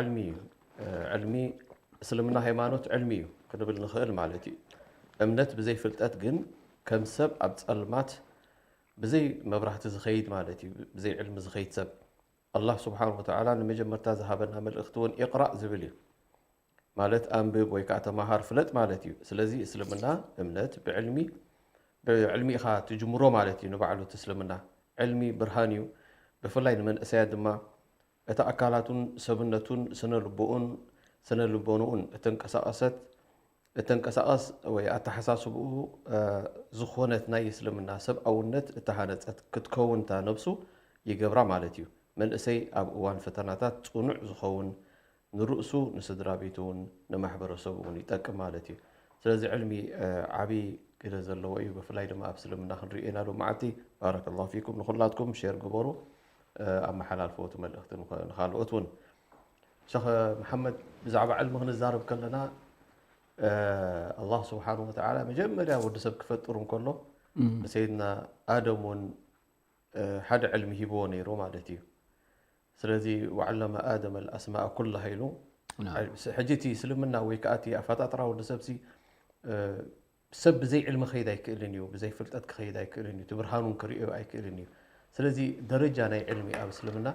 ዕልሚ እዩ። እ፣ ዕልሚ፣ እስልምና ሃይማኖት ዕልሚ እዩ ክንብል ንኽእል ማለት እዩ። እምነት ብዘይ ፍልጠት ግን ከም ሰብ ኣብ ጸልማት ብዘይ መብራህቲ ዝኸይድ ማለት እዩ። ብዘይ ዕልሚ ዝኸይድ ሰብ። ኣላህ ስብሓን ወተዓላ ንመጀመርታ ዝሃበና መልእኽቲ እውን ኢቕራእ ዝብል እዩ። ማለት ኣንብብ ወይ ከዓ ተማሃር ፍለጥ ማለት እዩ። ስለዚ እስልምና እምነት ብዕልሚ፣ ብዕልሚ ኢኻ ትጅምሮ ማለት እዩ ንባዕሉ እቲ እስልምና። ዕልሚ ብርሃን እዩ። ብፍላይ ንመንእሰያት ድማ እቲ ኣካላቱን ሰብነቱን ስነ ልቦኡን ስነ ልቦንኡን እተንቀሳቐሰት እተንቀሳቐስ ወይ ኣተሓሳስብኡ፣ እ፣ ዝኾነት ናይ እስልምና ሰብኣውነት እተሃነጸት ክትከውን እታ ነብሱ ይገብራ ማለት እዩ። መንእሰይ ኣብ እዋን ፈተናታት ጽኑዕ ዝኸውን ንርእሱ፣ ንስድራ ቤቱ እውን ንማሕበረሰቡ እውን ይጠቅም ማለት እዩ። ስለዚ ዕልሚ፣ እ፣ ዓብዪ ግደ ዘለዎ እዩ። ብፍላይ ድማ ኣብ እስልምና ክንሪኦ ኢና ሎመዓልቲ። ባረከላሁ ፊኩም። ንኹላትኩም ሼር ግበሩ፣ እ፣ ኣመሓላልፍዎ እቲ መልእኽቲ ንኸ-፣ ንኻልኦት እውን። ሸኽ መሓመድ፣ ብዛዕባ ዕልሚ ክንዛረብ ከለና፣ እ፣ ኣላህ ስብሓን ወተዓላ መጀመርያ ወዲ ሰብ ክፈጥር እንከሎ ንሰይድና ኣደም እውን፣ እ፣ ሓደ ዕልሚ ሂብዎ ነይሩ ማለት እዩ። ስለዚ ወዓለመ ኣደም ኣልኣስማእ ኩላሃ ኢሉ። ናም። ሕጂ እቲ እስልምና ወይ ከዓ እቲ ኣፈጣጥራ ወዲ ሰብሲ፣ እ፣ ሰብ ብዘይ ዕልሚ ክኸይድ ኣይክእልን እዩ፣ ብዘይ ፍልጠት ክኸይድ ኣይክእልን እዩ፣ እቲ ብርሃኑን ክርእዮ ኣይክእልን እዩ። ስለዚ ደረጃ ናይ ዕልሚ ኣብ እስልምና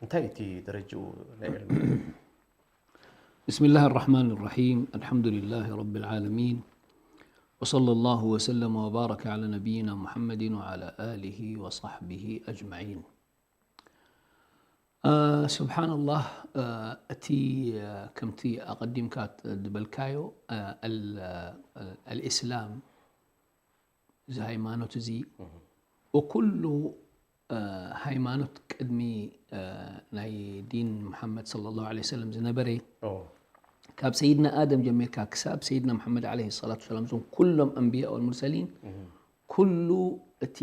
እንታይ እቲ ደረጃኡ ናይ ዕልሚ? بسم الله الرحمن الرحيم. الحمد لله رب العالمين. وصلى الله وسلم وبارك على نبينا محمد وعلى آله وصحبه أجمعين. آه، سبحان الله، آه، أتي، آه، كمتي أقدم كات دبلكايو، آه، ال-، آه، الإسلام እዚ ሃይማኖት እዚ፣ ኩሉ፣ እ፣ ሃይማኖት ቅድሚ፣ እ፣ ናይ ዲን ሙሓመድ ሰለላሁ ዐለይሂ ወሰለም ዝነበረ፣ ኦ። ካብ ሰይድና ኣደም ጀሚርካ ክሳብ ሰይድና ሙሓመድ ዐለይሂ ሰላቱ ወሰላም፣ እዞም ኩሎም ኣንብያ ወልሙርሰሊን፣ ኩሉ እቲ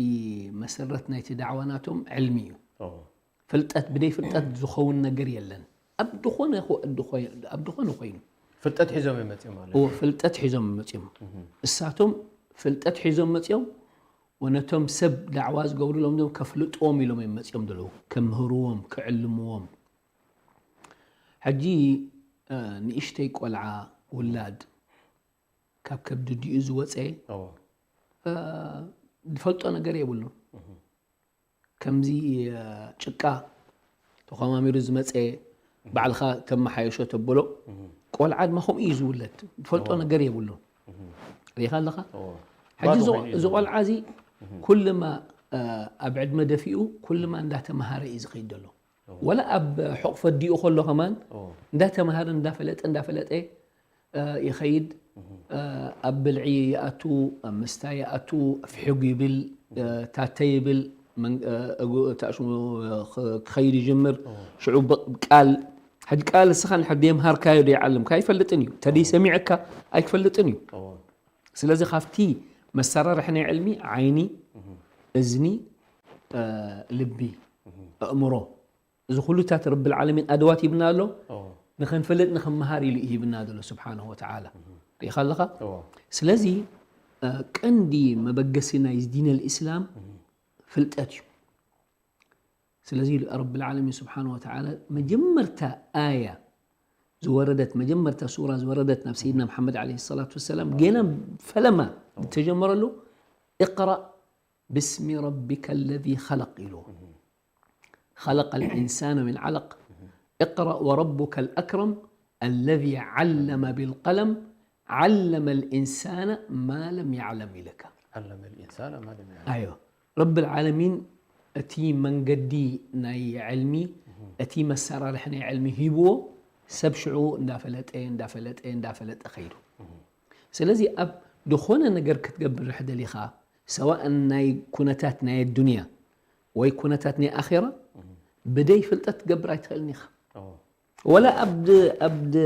መሰረት ናይቲ ዳዕዋ ናቶም ዕልሚ እዩ። ኦ። ፍልጠት፣ ብደይ ፍልጠት ዝኸውን ነገር የለን። ኣብ ዝኾነ ኮ-፣ ድኾይ-፣ ኣብ ዝኾነ ኮይኑ። ፍልጠት ሒዞም እዮም መፂኦም ማለት እዎ፣ እዩ። ፍልጠት ሒዞም እዮም መፂኦም። እሳቶም ፍልጠት ሒዞም መፂኦም፣ ወነቶም ሰብ ዳዕዋ ዝገብሩሎም ዞም ከፍልጥዎም ኢሎም እዮም መፂኦም ዘለዉ። ከምህርዎም፣ ክዕልምዎም። ሕጂ፣ እ፣ ንእሽተይ ቆልዓ፣ ውላድ፣ ካብ ከብዲ ድኡ ዝወፀ፣ እዎ። እ፣ ዝፈልጦ ነገር የብሉን። ከምዚ፣ እ፣ ጭቃ ተኾማሚሩ ዝመፀ፣ ባዕልኻ ተመሓየሾ ተብሎ፣ ቆልዓ ድማ ከምኡ እዩ ዝውለድ። ዝፈልጦ ነገር የብሉን። ርኢኻ ኣለኻ? እዎ። ሕጂ ባዶ እዚ፣ ኮይኑ እዩ እዚ ዝውለድ። ቆልዓ እዚ ኩልማ፣ እ፣ ኣብ ዕድመ ደፊኡ ኩልማ እንዳተምሃረ እዩ ዝኸይድ ዘሎ። ወላ ኣብ ሕቑፈ ኣዲኡ ከሎ ከማን እዎ። እንዳተምሃረ፣ እንዳፈለጠ፣ እንዳፈለጠ፣ እ፣ ይኸይድ። እ፣ ኣብ ብልዒ ይኣቱ፣ ኣብ መስታ ይኣቱ፣ ኣፍሒጉ ይብል፣ እ፣ ታተ ይብል፣ መን-፣ እ፣ እጉ-፣ እታ ሽሙ፣ እ፣ ኽ-፣ ክኸይድ ይጅምር። ሽዑ ብ-፣ ቃል፣ ሕጂ ቃል እስኻ ንድሕር ደየምሃርካዮ ደይዓለምካ ኣይፈልጥን እዩ። ተደይ ሰሚዕካ ኣይክፈልጥን እዩ። እዎ። ስለዚ ካብቲ መሰራርሒ ናይ ዕልሚ ዓይኒ፣ እዝኒ፣ እ፣ ልቢ፣ ኣእምሮ፣ እዚ ኩሉታት ረብል ዓለሚን ኣድዋት ይብና ኣሎ። እዎ። ንኸንፈልጥ፣ ንኸመሃር ኢሉ ይህብና ዘሎ ስብሓንሁ ወተዓላ። ርኢኻ ኣለኻ? እዎ። ስለዚ፣ እ፣ ቀንዲ መበገሲ ናይ ዲን ኣልእስላም ፍልጠት እዩ። ስለዚ ኢሉ ረብል ዓለሚን ስብሓንሁ ወተዓላ መጀመርታ ኣያ ዝወረደት፣ መጀመርታ ሱራ ዝወረደት ናብ ሰይድና መሓመድ ዓለይሂ ሰላቱ ወሰላም፣ ገና ፈለማ ዝተጀመረሉ፣ اقرأ باسم ربك الذي خلق ኢሉ። خلق الإنسان من علق. اقرأ وربك الأكرم الذي علم بالقلم علم الإنسان ما لم يعلم ኢለካ። علم الإنسان ما لم يعلم. ኣዮ። ረብል ዓለሚን እቲ መንገዲ ናይ ዕልሚ፣ እቲ መሰራርሒ ናይ ዕልሚ ሂብዎ፣ ሰብ ሽዑ እንዳፈለጠ፣ እንዳፈለጠ፣ እንዳፈለጠ ኸይዱ። ስለዚ ኣብ ዝኾነ ነገር ክትገብር ድሕር ደሊኻ፣ ሰዋእ ናይ ኩነታት ናይ ኣዱንያ ወይ ኩነታት ናይ ኣኼራ፣ ብደይ ፍልጠት ክትገብር ኣይትኽእልን ኢኻ። እዎ። ወላ ኣብ ድ-፣ ኣብ ድ-፣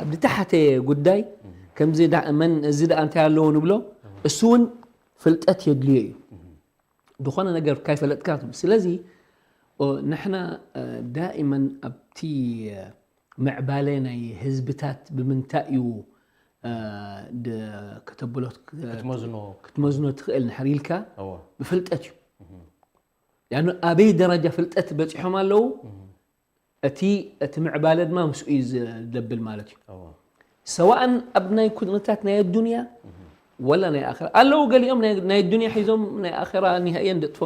ኣብ ድተሓተ ጉዳይ፣ ከምዚ ዳ-፣ መን እዚ ደኣ እንታይ ኣለዎ ንብሎ፣ እሱ እውን ፍልጠት የድልዮ እዩ። ዝኾነ ነገር ካይፈለጥካ ትብል። ስለዚ፣ ኦ፣ ንሕና፣ እ፣ ዳኢመን ኣብቲ፣ እ፣ ምዕባለ ናይ ህዝብታት ብምንታይ እዩ፣ እ፣ ድ-፣ ከተብሎ ክ-፣ ክትመዝኖ። ክትመዝኖ ትኽእል ንሕር ኢልካ፣ እዎ። ብፍልጠት እዩ። ያኑ ኣበይ ደረጃ ፍልጠት በፂሖም ኣለዉ? እቲ እቲ ምዕባለ ድማ ምስኡ እዩ ዘብል ማለት እዩ። ሰዋእን ኣብ ናይ ኩነታት ናይ ኣዱንያ ወላ ናይ ኣኸራ ኣለዉ። ገሊኦም ናይ ኣዱንያ ሒዞም ናይ ኣኸራ ኒሃየን ደጥፎ።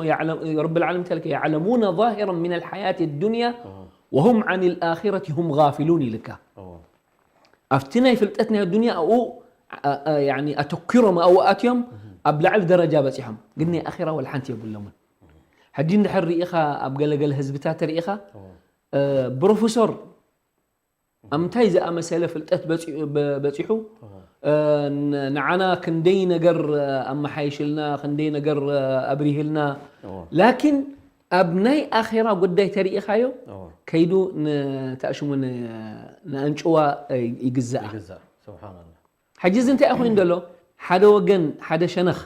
ረብ ዓለሚን ተልከ يعلمون ظاهرا من الحياة الدنيا وهم عن الآخرة هم غافلون ኢልካ። ኣብቲ ናይ ፍልጠት ናይ ኣዱንያ ኣብኡ ኣተኪሮም ኣብኡ ኣትዮም ኣብ ላዕሊ ደረጃ በፂሖም፣ ግን ናይ ኣኸራ ወላ ሓንቲ የብሎምን። ሕጂ እንድሕር ርኢኻ ኣብ ገለገለ ህዝብታት ርኢኻ ፕሮፌሶር ኣብ ምንታይ ዝኣመሰለ ፍልጠት በፂሑ ንዓና ክንደይ ነገር ኣመሓይሽልና፣ ክንደይ ነገር ኣብሪህልና። ላኪን ኣብ ናይ ኣኼራ ጉዳይ ተሪኢኻዮ ከይዱ ንታሽሙ ንኣንጭዋ ይግዛእ። ሕጂ እዚ እንታይ ኮይኑ ዘሎ? ሓደ ወገን ሓደ ሸነኽ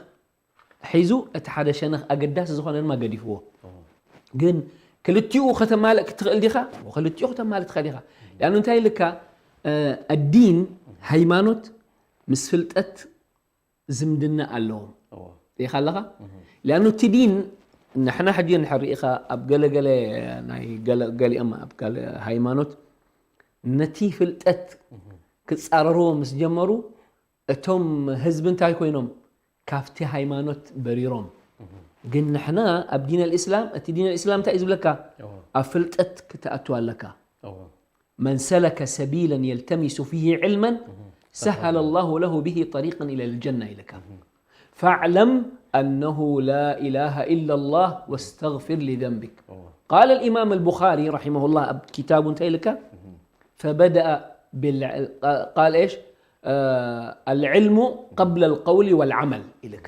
ሒዙ እቲ ሓደ ሸነኽ ኣገዳሲ ዝኾነ ድማ ገዲፍዎ። ግን ክልቲኡ ከተማልእ ክትኽእል ዲኻ? ክልቲኡ ከተማልእ ትኽእል ኢኻ። ሊኣኑ እንታይ ኢልካ ኣዲን ሃይማኖት ምስ ፍልጠት ዝምድና ኣለዎም ኢኻ ኣለኻ። ሊኣኑ እቲ ዲን ንሕና ሕጂ እንድሕር ርኢኻ ኣብ ገለገለ ናይ ገሊኦም ኣብ ሃይማኖት ነቲ ፍልጠት ክፃረርዎ ምስ ጀመሩ እቶም ህዝቢ እንታይ ኮይኖም ካብቲ ሃይማኖት በሪሮም። ግን ንሕና ኣብ ዲን ኣልእስላም እቲ ዲን ኣልእስላም እንታይ እዩ ዝብለካ? ኣብ ፍልጠት ክትኣቱ ኣለካ። من سلك سبيلا يلتمس فيه علما سهل الله له به طريقا إلى الجنة ኢልካ። فاعلم أنه لا إله إلا الله واستغفر لذنبك. قال الإمام البخاري رحمه الله ኣብ كتاب እንታይ ኢልካ? فبدأ بالع... قال إيش؟ العلم قبل القول والعمل ኢልካ።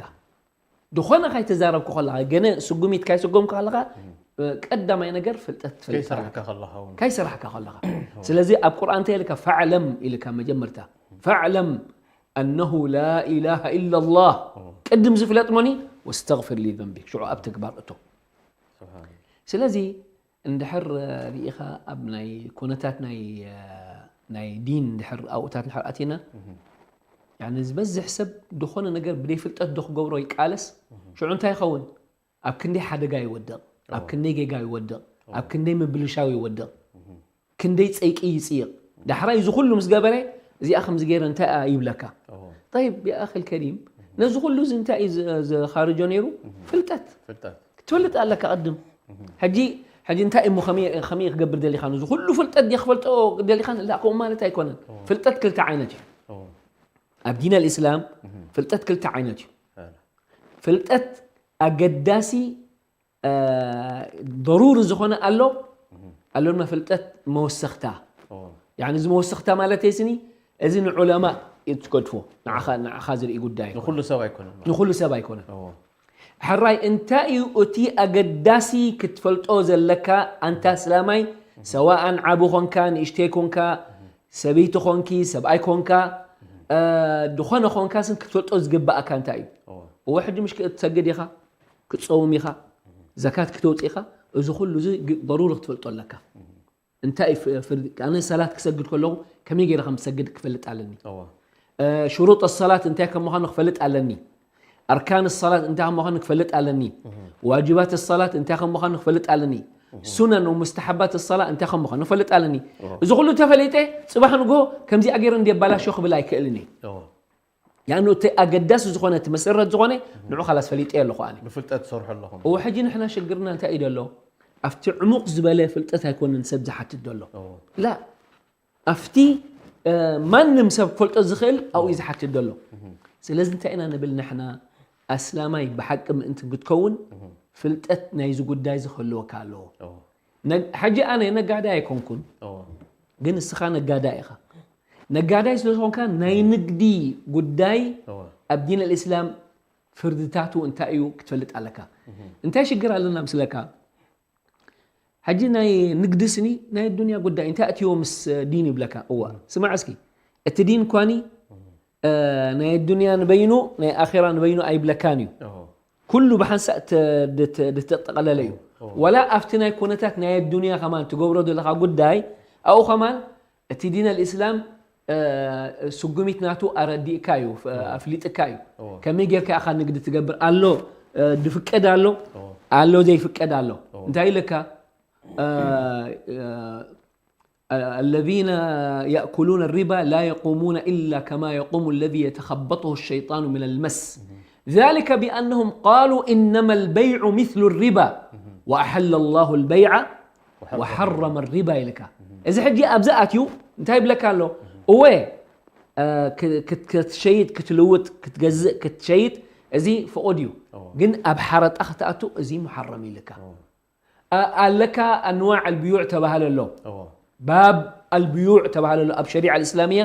ዝኾነ ካይተዛረብኩ ከለኻ ገነ ስጉሚት ካይስጎምኩ ከለኻ ቀዳማይ ነገር ፍልጠት ትፈልጥ ካይሰራሕካ ከለኻ። ስለዚ ኣብ ቁርኣን እንታይ ኢልካ? فاعلم ኢልካ መጀመርታ فاعلم أنه لا إله إلا الله ቅድም ዝፍለጥ መኒ واستغفر لذنبك ሽዑ ኣብ ተግባር እቶ። ስለዚ እንድሕር ርኢኻ ኣብ ናይ ኩነታት ናይ ናይ ዲን እንድሕር ኣብኡታት እንድሕር ኣቲና ያኒ ዝበዝሕ ሰብ ዝኾነ ነገር ብደይ ፍልጠት ዶ ክገብሮ ይቃለስ። ሽዑ እንታይ ይኸውን? ኣብ ክንደይ ሓደጋ ይወድቕ፣ ኣብ ክንደይ ጌጋ ይወድቕ፣ ኣብ ክንደይ ምብልሻው ይወድቕ፣ ክንደይ ጸይቂ ይጽይቕ። ዳሕራይ እዚ ኩሉ ምስ ገበረ እዚኣ ከምዚ ገይረ እንታይ እያ ይብለካ። ጠይብ ያ ኣኺ ልከሪም ነዚ ኩሉ እዚ እንታይ እዩ ዝኻርጆ ነይሩ? ፍልጠት። ክትፈልጥ ኣለካ ቅድም። ሕጂ ሕጂ እንታይ እሞ ከመይ ከመይ ክገብር ደሊኻ ነዚ ኩሉ ፍልጠት ድየ ክፈልጦ ደሊኻ? ላ ከምኡ ማለት ኣይኮነን። ፍልጠት ክልተ ዓይነት እዩ። ኣብ ዲን ኣልእስላም ፍልጠት ክልተ ዓይነት እዩ። ፍልጠት ኣገዳሲ ضروري ዝኾነ ኣሎ ኣሎ ድማ ፍልጠት መወሰኽታ። ያኒ እዚ መወሰኽታ ማለት ስኒ እዚ ንዑለማ እዩ ትገድፎ። ንዓኻ ንዓኻ ዝርኢ ጉዳይ ንኹሉ ሰብ ኣይኮነን። ንኹሉ ሰብ ኣይኮነን። ሕራይ እንታይ እዩ እቲ ኣገዳሲ ክትፈልጦ ዘለካ ኣንታ እስላማይ? ሰዋእን ዓቢ ኮንካ ንእሽተይ ኮንካ ሰበይቲ ኮንኪ ሰብኣይ ኮንካ ዝኾነ ኮንካ ስን ክትፈልጦ ዝግባእካ እንታይ እዩ? እወ ሕጂ ምሽ ክትሰግድ ኢኻ፣ ክትጸውም ኢኻ፣ ዘካት ክተውጽእ ኢኻ። እዚ ኩሉ እዚ ضروري ክትፈልጦ ኣለካ። እንታይ ፍርዲ ኣነ ሰላት ክሰግድ ከለኹ ከመይ ገይረ ከም ዝሰግድ ክፈልጥ ኣለኒ። ሽሩጥ ሰላት እንታይ ከም ምዃኑ ክፈልጥ ኣለኒ። ኣርካን ሰላት እንታይ ከም ምዃኑ ክፈልጥ ኣለኒ። ዋጅባት ሰላት እንታይ ከም ምዃኑ ክፈልጥ ኣለኒ። ሱነን ወሙስተሓባት ሰላ እንታይ ከም ምዃኑ ክፈልጥ ኣለኒ። እዚ ኩሉ ተፈሊጠ ጽባሕ ንጎ ከምዚኣ ገይረ እንዲ ኣባላሾ ክብል ኣይክእልን እየ። ያኑ እቲ ኣገዳሲ ዝኾነ እቲ መሰረት ዝኾነ ንዑ ካላስ ፈሊጠ ኣለኹ ኣነ። ብፍልጠት ትሰርሑ ኣለኹም። እወ ሕጂ ንሕና ሽግርና እንታይ እዩ ደሎ? ኣብቲ ዕሙቕ ዝበለ ፍልጠት ኣይኮነን ሰብ ዝሓትት ደሎ። ላ ኣብቲ ማንም ሰብ ክፈልጦ ዝኽእል ኣብኡ እዩ ዝሓትት ደሎ። ስለዚ እንታይ ኢና ንብል ንሕና ኣስላማይ ብሓቂ ምእንቲ ክትከውን ፍልጠት ናይዚ ጉዳይ ዝክህልወካ ኣለዎ። ሕጂ ኣነ ነጋዳይ ኣይኮንኩን፣ ግን እስኻ ነጋዳይ ኢኻ። ነጋዳይ ስለዝኾንካ ናይ ንግዲ ጉዳይ ኣብ ዲን ኣልእስላም ፍርድታቱ እንታይ እዩ ክትፈልጥ ኣለካ። እንታይ ሽግር ኣለና ምስለካ? ሕጂ ናይ ንግዲ ስኒ ናይ ኣዱንያ ጉዳይ እንታይ ኣትይዎ ምስ ዲን ይብለካ። እዋ ስማዕ እስኪ እቲ ዲን ኳኒ ናይ ኣዱንያ ንበይኑ ናይ ኣኼራ ንበይኑ ኣይብለካን እዩ። ኩሉ ብሓንሳእ ድተጠቐለለ እዩ። ወላ ኣብቲ ናይ ኩነታት ናይ ኣዱንያ ከማን ትገብሮ ዘለኻ ጉዳይ ኣብኡ ከማን እቲ ዲን ኣልእስላም ስጉሚት ናቱ ኣረዲእካ እዩ፣ ኣፍሊጥካ እዩ። ከመይ ጌርካ ኢኻ ንግዲ ትገብር ኣሎ ድፍቀድ ኣሎ ኣሎ ዘይፍቀድ ኣሎ እንታይ ኢልካ الذين يأكلون الربا لا يقومون إلا كما يقوم الذي يتخبطه الشيطان من المس. ذلك بأنهم قالوا إنما البيع مثل الربا وأحل الله البيع وحرم الربا ኢልካ። እዚ ሕጂ ኣብዚ ኣትዩ እንታይ ይብለካ ኣሎ? እወ፣ እ፣ ክ-፣ ክት-፣ ክትሸይጥ፣ ክትልውጥ፣ ክትገዝእ፣ ክትሸይጥ፣ እዚ ፍቑድ እዩ። እዎ። ግን ኣብ ሓረጣ ክትኣቱ፣ እዚ ሙሓረም ኢልካ። እዎ። ኣ-፣ ኣለካ ኣንዋዕ ኣልብዩዕ ተባህለ ኣሎ። እዎ። ባብ ኣልብዩዕ ተባህለ ኣሎ ኣብ ሸሪዓ ኣልእስላምያ።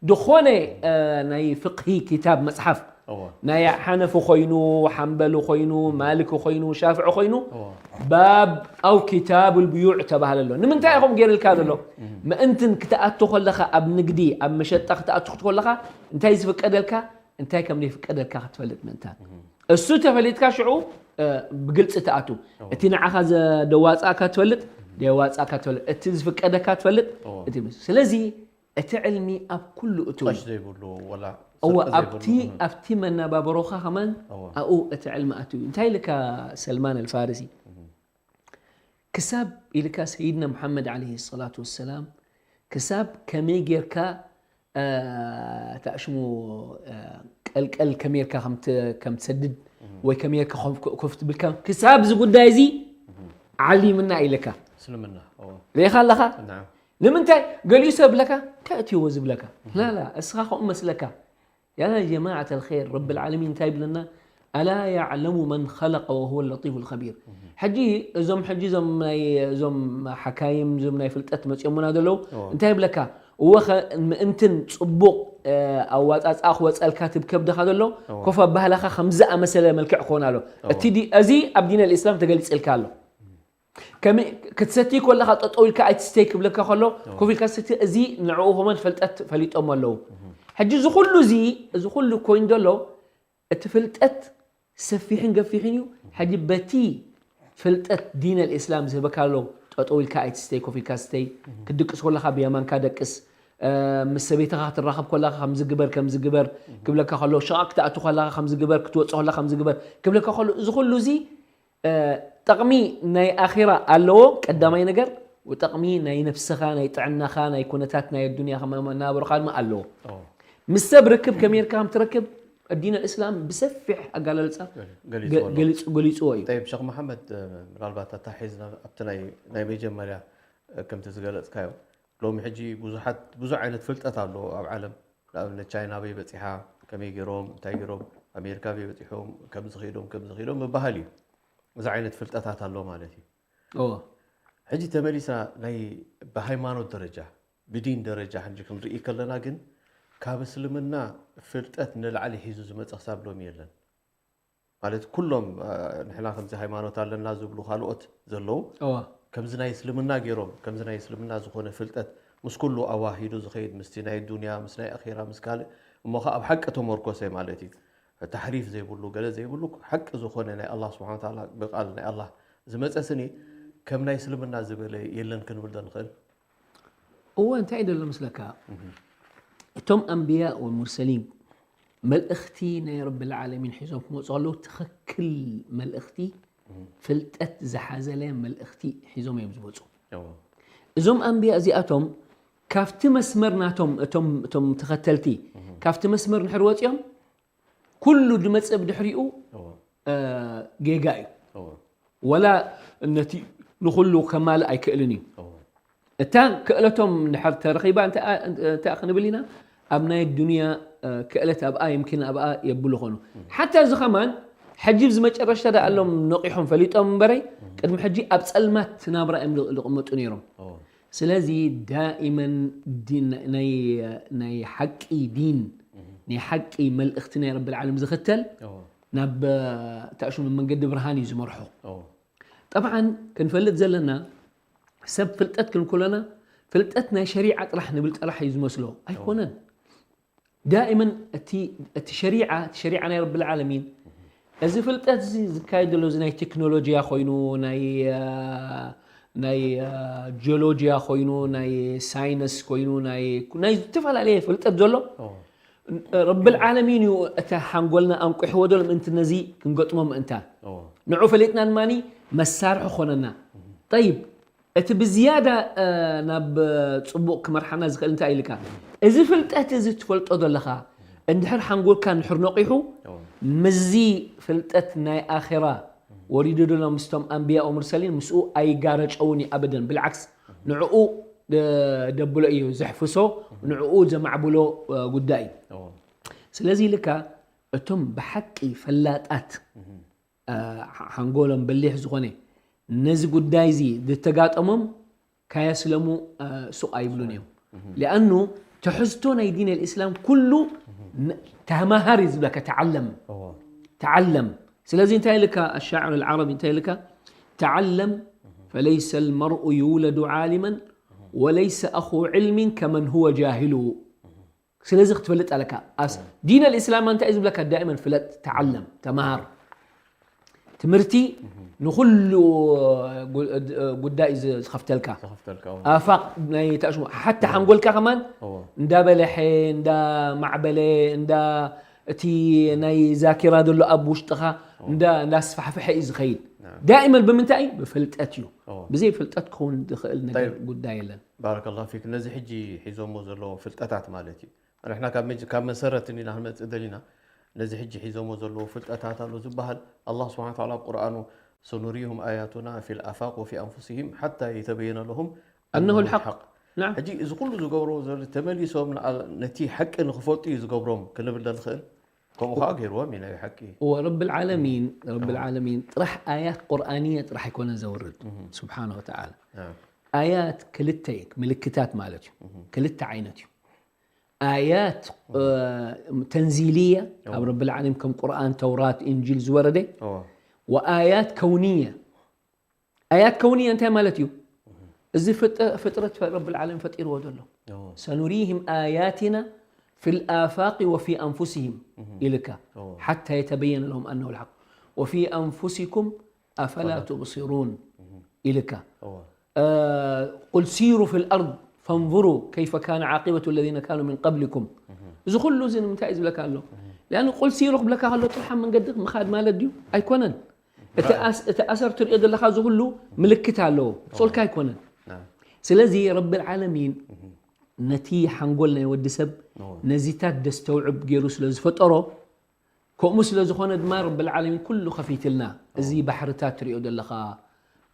ዝኾነ፣ እ፣ ናይ ፍቕሂ ኪታብ መጽሓፍ፣ እዎ። ናይ ሓነፊ ኮይኑ፣ ሓንበሊ ኮይኑ፣ ማልኪ ኮይኑ፣ ሻፍዒ ኮይኑ፣ እዎ። ባብ ኣው ኪታብ ኣልብዩዕ ተባህለ ኣሎ። ንምንታይ ኢኹም ገይርልካ ዘሎ? እም። ምእንትን ክትኣቱ ከለኻ፣ ኣብ ንግዲ፣ ኣብ መሸጣ ክትኣቱ ከለኻ፣ እንታይ ዝፍቀደልካ፣ እንታይ ከም ዘይፍቀደልካ ክትፈልጥ ምእንታን። እም። እሱ ተፈሊጥካ ሽዑ፣ እ፣ ብግልጺ ትኣቱ። እዎ። እቲ ንዓኻ ዘ-፣ ደዋጻእካ ትፈልጥ፣ ደዋጻእካ ትፈልጥ። እቲ ዝፍቀደካ ትፈልጥ፣ እዎ። እቲ ምስ-፣ ስለዚ እቲ ዕልሚ ኣብ ኩሉ እትው እዩ። ቐሽ ዘይብሉ፣ ወላ እዎ፣ ስርቂ ኣብቲ፣ ዘይብሉ። እም። ኣብቲ መነባብሮኻ ከማን እዎ። ኣብኡ እቲ ዕልሚ ኣትው እዩ። እንታይ ኢልካ ሰልማን ኣልፋርሲ? እም። ክሳብ ኢልካ ሰይድና ሙሓመድ ዓለይሂ ሰላቱ ወሰላም፣ ክሳብ ከመይ ጌርካ፣ እ፣ ታሽሙ፣ እ፣ ቀልቀል ከመይ ጌርካ ከም ት-፣ ከም ትሰድድ እም። ወይ ከመይ ጌርካ ኮፍ-፣ ኮፍ ትብል ከም፣ ክሳብ እዚ ጉዳይ እዚ እም። ዓሊምና ኢልካ። እስልምና፣ እዎ። ርኢኻ ኣለኻ? ናም። ንምንታይ? ገሊኡ ሰብ ብለካ፣ እንታይ እትይዎ ዝብለካ? እም። ላላ፣ እስኻ ከምኡ መስለካ። يا جماعة الخير، رب العالمين እንታይ ይብለና? ألا يعلم من خلق وهو اللطيف الخبير። ሕጂ እዞም፣ ሕጂ እዞም ናይ፣ እዞም ሓካይም፣ እዞም ናይ ፍልጠት መጽዮምና ዘለዉ፣ እዎ። እንታይ ይብለካ? እወ ኸ-፣ ምእንትን ጽቡቕ፣ እ፣ ኣዋጻጽኣ ክወጸልካ ትብ ከብድኻ ዘሎ፣ እዎ። ኮፍ ኣባህላኻ ከምዚ ኣመሰለ መልክዕ ክኾን ኣሎ። እዎ። እቲ ዲ-፣ እዚ ኣብ ዲን ኣልእስላም ተገሊጽልካ ኣሎ። ከመይ ክትሰቲ ከለኻ ጠጠው ኢልካ ኣይትስተይ ክብለካ ከሎ፣ እዎ። ኮፍ ኢልካ ሰቲ፣ እዚ ንዕኡ ከማን ፈልጠት ፈሊጦም ኣለዉ። እህ። ሕጂ እዚ ኩሉ እዚ፣ እዚ ኩሉ ኮይኑ ዘሎ፣ እቲ ፍልጠት ሰፊሕን ገፊሕን እዩ። ሕጂ በቲ ፍልጠት ዲን ኣልእስላም ዝህበካ ኣሎ፣ ጠጠው ኢልካ ኣይትስተይ፣ ኮፍ ኢልካ ስተይ፣ እህ። ክትድቅስ ከለኻ ብየማንካ ደቅስ፣ እ፣ ምስ ሰበይትኻ ክትራኸብ ከለኻ ከምዚ ግበር፣ ከምዚ ግበር እህ። ክብለካ ከሎ፣ ሸቓቕ ክትኣቱ ከለኻ ከምዚ ግበር፣ ክትወጽእ ከለኻ ከምዚ ግበር ክብለካ ከሎ፣ እዚ ኩሉ እዚ እ፣ ጠቕሚ ናይ ኣኺራ ኣለዎ፣ ቀዳማይ ነገር፣ ጠቕሚ ናይ ነፍስኻ፣ ናይ ጥዕናኻ፣ ናይ ኩነታት ናይ ኣዱንያኻ መ-፣ መናብሮኻ ድማ ኣለዎ። ኦ። ምስ ሰብ ርክብ ከመይ ጌርካ ከም ትረክብ፣ ዲን ኣልእስላም ብሰፊሕ ኣገላልጻ ገ-፣ ገሊጽዎ ገ-፣ ኣሎ። ገሊጽ-፣ ገሊጽዎ እዩ። ጠይብ፣ ሸኽ መሓመድ፣ እ፣ ምናልባት ኣተሓሒዝና ኣብቲ ናይ፣ ናይ መጀመርያ፣ እ፣ ከምቲ ዝገለጽካዮ፣ ሎሚ ሕጂ ብዙሓት፣ ብዙሕ ዓይነት ፍልጠት ኣሎ ኣብ ዓለም። ንኣብነት፣ ቻይና ኣበይ በጺሓ፣ ከመይ ገይሮም፣ እንታይ ገይሮም፣ ኣሜሪካ ኣበይ በጺሖም፣ ከምዚ ኸይዶም፣ ከምዚ ኸይዶም ምበሃል እዩ። እዚ ዓይነት ፍልጠታት ኣሎ ማለት እዩ። እዎ። ሕጂ ተመሊስና ናይ ብሃይማኖት ደረጃ፣ ብዲን ደረጃ ሕጂ ክንርኢ ከለና ግን፣ ካብ እስልምና ፍልጠት ንላዕሊ ሒዙ ዝመጸ ክሳብ ሎሚ የለን። ማለት፣ ኩሎም፣ እ፣ ንሕና ከምዚ ሃይማኖት ኣለና ዝብሉ ካልኦት ዘለዉ፣ እዋ። ከምዚ ናይ እስልምና ገይሮም፣ ከምዚ ናይ እስልምና ዝኾነ ፍልጠት ምስ ኩሉ ኣዋሂዱ ዝኸይድ፣ ምስቲ ናይ ዱንያ፣ ምስ ናይ ኣኼራ፣ ምስ ካልእ፣ እሞ ኸኣ ኣብ ሓቂ ተመርኮሰ ማለት እዩ። ተሕሪፍ ዘይብሉ፣ ገለ ዘይብሉ፣ ሓቂ ዝኾነ ናይ ኣላህ ስብሓነ ወተዓላ ብቃል ናይ ኣላህ ዝመጸ ስኒ፣ ከም ናይ እስልምና ዝበለ የለን ክንብል ዶ ንኽእል? እወ፣ እንታይ እዩ ዘሎ መስለካ? እህ። እቶም ኣንብያ ወሙርሰሊን መልእኽቲ ናይ ረብል ዓለሚን ሒዞም ክመጹ ከለዉ፣ ትኽክል መልእኽቲ፣ እህ። ፍልጠት ዝሓዘለ መልእኽቲ ሒዞም እዮም ዝመጹ። እዎ። እዞም ኣንብያ እዚኣቶም ካብቲ መስመር ናቶም፣ እቶም፣ እቶም ተኸተልቲ፣ እህ። ካብቲ መስመር እንድሕር ወጺኦም፣ ኩሉ ዝመጽእ ብድሕሪኡ፣ እዎ። እ፣ ጌጋ እዩ። እዎ። ወላ ነቲ ንኹሉ ከማልእ ኣይክእልን እዩ። እዎ። እታ ክእለቶም እንድሕር ተረኺባ፣ እንተ-፣ እንተ-፣ እንታይ ክንብል ኢና? ኣብ ናይ ዱንያ፣ እ፣ ክእለት ኣብኣ፣ ይምኪን ኣብኣ የብሉ ኾኑ። እም። ሓታ እዚ ኸማን፣ ሕጂ ኣብዚ መጨረሽታ ደኣ ኣሎም ነቒሖም ፈሊጦም እምበረይ፣ እም። ቅድሚ ሕጂ ኣብ ጸልማት ናብራ እዮም ል-፣ ልቕመጡ ነይሮም። እዎ። ስለዚ ዳኢመን ዲን፣ ናይ፣ ናይ ሓቂ ዲን፣ እህ። ናይ ሓቂ መልእኽቲ ናይ ረብል ዓለም ዝኽተል እዎ። ናብ፣ እ፣ ታሽሙ መንገዲ ብርሃን እዩ ዝመርሖ። እዎ። ጠብዓን ክንፈልጥ ዘለና፣ ሰብ ፍልጠት ክንብል ከለና፣ ፍልጠት ናይ ሸሪዓ ጥራሕ ንብል ጥራሕ እዩ ዝመስሎ። እዎ። ኣይኮነን። ዳኢመን እቲ፣ እቲ ሸሪዓ፣ እቲ ሸሪዓ ናይ ረብል ዓለሚን፣ እዚ ፍልጠት እዚ ዝካየድ ዘሎ፣ እዚ ናይ ቴክኖሎጂያ ኮይኑ፣ ናይ፣ እ፣ ናይ፣ እ፣ ጂኦሎጂያ ኮይኑ፣ ናይ ሳይንስ ኮይኑ፣ ናይ፣ ናይ ዝተፈላለየ ፍልጠት ዘሎ፣ እዎ። ረብል ዓለሚን እዩ እቲ ሓንጎልና ኣንቂሕዎ ዘሎ ምእንቲ ነዚ ክንገጥሞ ምእንታን። እዎ። ንዑ ፈሊጥና ድማኒ መሳርሒ ኾነና። እህ። ጠይብ፣ እቲ ብዝያዳ ናብ ፅቡቕ ክመርሓና ዝኽእል እንታይ ኢልካ፣ እዚ ፍልጠት እዚ ትፈልጦ ዘለኻ እንድሕር ሓንጎልካ እንድሕር ነቒሑ፣ ምስዚ ፍልጠት ናይ ኣኼራ ወሪዱ ዘሎ ምስቶም ኣንብያ ወሙርሰሊን ምስኡ ኣይጋረጨውን እዩ ኣበደን። ብልዓክስ ንዕኡ ደብሎ እዩ ዘሕፍሶ፣ ንዕኡ ዘማዕብሎ ጉዳይ እዩ። ስለዚ ኢልካ እቶም ብሓቂ ፈላጣት ሓንጎሎም በሊሕ ዝኾነ ነዚ ጉዳይ እዚ ዝተጋጠሞም ካየስለሙ ሱቕ ኣይብሉን እዮም። ሊኣኑ ትሕዝቶ ናይ ዲን ልእስላም ኩሉ ተማሃር እዩ ዝብለካ፣ ተዓለም ተዓለም። ስለዚ እንታይ ኢልካ ኣሻዕር ልዓረቢ እንታይ ኢልካ፣ ተዓለም ፈለይሰ ልመርኡ ይውለዱ ዓሊመን ወለይሰ ኣኹ ዕልሚን ከመን ሁወ ጃሂሉ። ስለዚ ክትፈልጥ ኣለካ። ዲን ኣልእስላም እንታይ እዩ ዝብለካ? ዳእመን ፍለጥ፣ ተዓለም፣ ተምሃር። ትምህርቲ ንኹሉ ጉዳይ እዩ ዝኸፍተልካ። ኣፋቅ ናይ ተእሽሞ ሓታ ሓንጎልካ ከማን እንዳ በለሐ፣ እንዳ ማዕበለ፣ እንዳ እቲ ናይ ዛኪራ ዘሎ ኣብ ውሽጥኻ እንዳ እንዳስፋሕፈሐ እዩ ዝኸይድ። ዳእመን ብምንታይ? ብፍልጠት እዩ። ብዘይ ፍልጠት ክኸውን ዝኽእል ነገር ጉዳይ የለን። ባረከላሁ ፊክ። ነዚ ሕጂ ሒዞሞ ዘለዉ ፍልጠታት ማለት እዩ። ንሕና ካብ መሰረት ኢና ክንመፅእ ደሊና። ነዚ ሕጂ ሒዞሞ ዘለዉ ፍልጠታት ኣሎ ዝበሃል ኣላህ ስብሓነ ወተዓላ ኣብ ቁርኣኑ ሰኑሪሁም ኣያቱና ፊል ኣፋቅ ወፊ ኣንፉሲሂም ሓታ የተበየነ ለሁም ኣነሁ ልሓቅ። ናም። ሕጂ እዚ ኩሉ ዝገብርዎ ዘሎ ተመሊሶም ንኣ- ነቲ ሓቂ ንክፈልጡ እዩ ዝገብሮም ክንብል ዶ ንኽእል? ከምኡ ከዓ ገይርዎም እዩ ናይ ሓቂ። ወረብ ልዓለሚን ረብ ልዓለሚን ጥራሕ ኣያት ቁርኣንየ ጥራሕ ኣይኮነን ዘውርድ ስብሓነ ወተዓላ። ኣያት ክልተ እዩ፣ ምልክታት ማለት እዩ። ክልተ ዓይነት እዩ። ኣያት ተንዚልያ ካብ ረብ ልዓለሚን ከም ቁርኣን፣ ተውራት፣ እንጂል ዝወረደ፣ ወኣያት ከውንያ። ኣያት ከውንያ እንታይ ማለት እዩ? እዚ ፍጥረት ረብ ልዓለሚን ፈጢርዎ ዘሎ። ሰኑሪህም ኣያትና ፊ ልኣፋቅ ወፊ ኣንፉሲህም ኢልካ ሓታ የተበየነ ለሁም ኣነሁ ልሓቅ ወፊ ኣንፉሲኩም ኣፈላ ትብሲሩን ኢልካ ቁል ሲሩ ፊ ልኣርድ ፈንظሩ ከይፈ ካነ ዓቂበቱ ለዚነ ካኑ ሚን ቀብሊኩም። እዚ ኩሉ እዚ ንምንታይ እዩ ዝብለካ ኣሎ? ሊኣኑ ቁል ሲሩ ክብለካ ከሎ ጥራሕ ኣብ መንገዲ ምኻድ ማለት ድዩ? ኣይኮነን። እቲ ኣሰር ትሪኦ ዘለኻ እዚ ኩሉ ምልክት ኣለዎ። ሶልካ ኣይኮነን። ስለዚ ረቢ ልዓለሚን ነቲ ሓንጎል ናይ ወዲ ሰብ ነዚታት ደስተውዕብ ገይሩ ስለ ዝፈጠሮ ከምኡ ስለ ዝኾነ ድማ ረቢ ልዓለሚን ኩሉ ከፊትልና። እዚ ባሕርታት ትሪኦ ዘለኻ፣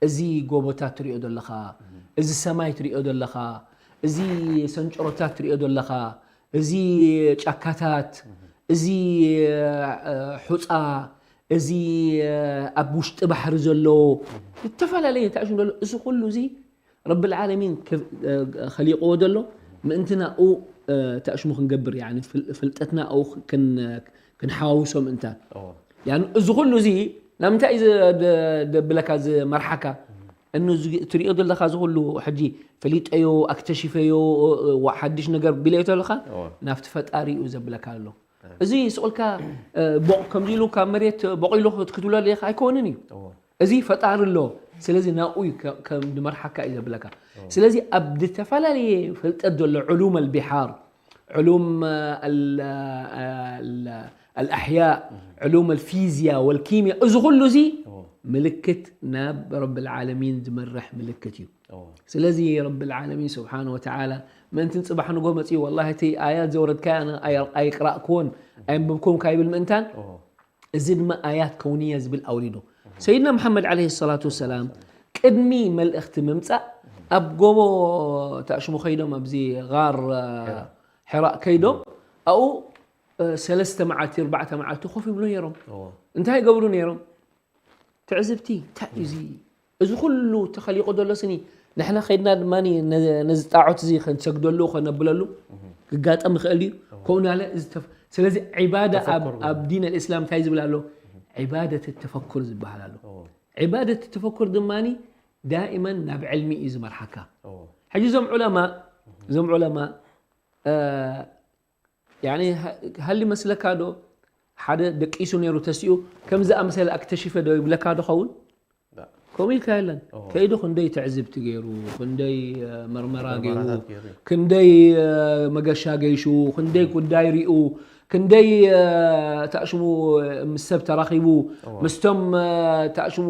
እዚ ጎቦታት ትሪኦ ዘለኻ፣ እዚ ሰማይ ትሪኦ ዘለኻ፣ እዚ ሰንጭሮታት ትሪኦ ዘለኻ፣ እዚ ጫካታት፣ እዚ ሑፃ፣ እዚ ኣብ ውሽጢ ባሕሪ ዘሎ ዝተፈላለዩ እንታይ ሽም ዘሎ እዚ ኩሉ እዚ ረቢ ልዓለሚን ከሊቕዎ ዘሎ ምእንቲ ናኡ ተእሽሙ ክንገብር ፍልጠትና ኡ ክንሓዋውሶ ምእንታን። እዚ ኩሉ እዚ ናብ ምንታይ እዩ ዘብለካ ዝመርሓካ? እኑ ትሪኦ ዘለካ እዚ ኩሉ ሕጂ ፈሊጠዮ ኣክተሽፈዮ ሓድሽ ነገር ቢለዮ ተለካ ናብቲ ፈጣሪ እዩ ዘብለካ ኣሎ። እዚ ስቕልካ ቦቕ ከምዚ ኢሉ ካብ መሬት ቦቕ ኢሉ ክትብሎ ሌካ ኣይኮንን እዩ። እዚ ፈጣሪ ኣሎ። ስለዚ ናብኡ እዩ ከም ዝመርሓካ እዩ ዘብለካ። ስለዚ ኣብ ዝተፈላለየ ፍልጠት ዘሎ ዕሉም ኣልቢሓር፣ ዕሉም ኣልኣሕያእ፣ ዕሉም ኣልፊዝያ ወልኪምያ፣ እዚ ኩሉ እዚ ምልክት ናብ ረቢ ልዓለሚን ዝመርሕ ምልክት እዩ። ስለዚ ረቢ ልዓለሚን ስብሓነ ወተዓላ ምእንቲ ንፅባሕ ንጎ መፅኡ ወላሂ እቲ ኣያት ዘውረድካዮ ኣነ ኣይቅራእክዎን ኣየንብብክዎን ካይብል ምእንታን እዚ ድማ ኣያት ከውንያ ዝብል ኣውሪዱ። ሰይድና መሓመድ ዓለይሂ ሰላቱ ወሰላም ቅድሚ መልእኽቲ ምምፃእ ኣብ ጎቦ ተእሽሙ ከይዶም ኣብዚ ጋር ሕራእ ከይዶም ኣብኡ ሰለስተ መዓልቲ ኣርባዕተ መዓልቲ ኮፍ ይብሉ ነይሮም። እንታይ ይገብሩ ነይሮም? ትዕዝብቲ እንታይ እዩ እዚ? እዚ ኩሉ ተኸሊቑ ዘሎ ስኒ ንሕና ከይድና ድማ ነዚ ጣዖት እዚ ክንሰግደሉ ከነብለሉ ክጋጠም ይኽእል እዩ። ከምኡ ናለ ስለዚ ዒባዳ ኣብ ዲን ኣልእስላም እንታይ ዝብል ኣሎ? ዒባደት ተፈኩር ዝበሃል ኣሎ። ዒባደት ተፈኩር ድማ ዳእመን ናብ ዕልሚ እዩ ዝመርሓካ። ሕጂ እዞም ዑለማ እዞም ዑለማ ያኒ ሃሊ መስለካ ዶ ሓደ ደቂሱ ነይሩ ተሲኡ ከምዚ ኣምሰለ ኣክተሽፈ ዶ ይብለካ ዶ ኸውን? ከምኡ ኢልካ የለን። ከይዱ ክንደይ ትዕዝብቲ ገይሩ፣ ክንደይ መርመራ ገይሩ፣ ክንደይ መገሻ ገይሹ፣ ክንደይ ጉዳይ ሪኡ፣ ክንደይ ተኣሽሙ ምስ ሰብ ተራኺቡ፣ ምስቶም ተኣሽሙ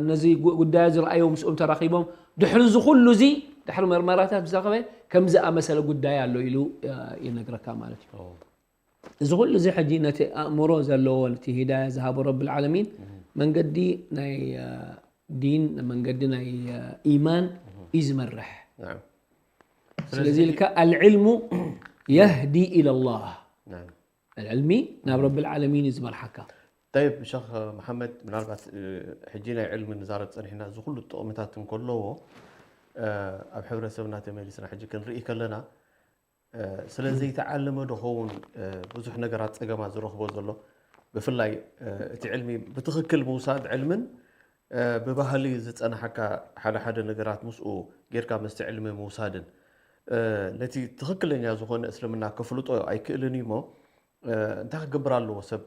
ነዚ ጉዳይ ዝረኣዩ ምስኦም ተራኺቦም፣ ድሕሪ እዚ ኩሉ እዚ ድሕሪ መርመራታት ዝረኸበ ከም ዝኣመሰለ ጉዳይ ኣሎ ኢሉ ይነግረካ ማለት እዩ። እዚ ኩሉ እዚ ሕጂ ነቲ ኣእምሮ ዘለዎ ነቲ ሂዳያ ዝሃቦ ረብል ዓለሚን መንገዲ ናይ ዲን መንገዲ ናይ ኢማን እዩ ዝመርሕ። ስለዚ ኢልካ ኣልዕልሙ የህዲ ኢለላህ ዕልሚ ናብ ረብል ዓለሚን እዩ ዝመርሓካ። ጠይብ ሸኽ መሓመድ፣ ምናልባት ሕጂ ናይ ዕልሚ ንዛረብ ፀኒሕና፣ እዚ ኩሉ ጥቕምታት እንከለዎ ኣብ ሕብረተሰብና ተመሊስና ሕጂ ክንርኢ ከለና ስለ ዘይተዓለመ ዶ ኸውን ብዙሕ ነገራት ፀገማት ዝረኽቦ ዘሎ? ብፍላይ እቲ ዕልሚ ብትኽክል ምውሳድ ዕልምን ብባህሊ ዝፀናሓካ ሓደ ሓደ ነገራት ምስኡ ጌርካ ምስቲ ዕልሚ ምውሳድን ነቲ ትኽክለኛ ዝኾነ እስልምና ከፍልጦ ኣይክእልን እዩ እሞ እንታይ ክገብር ኣለዎ ሰብ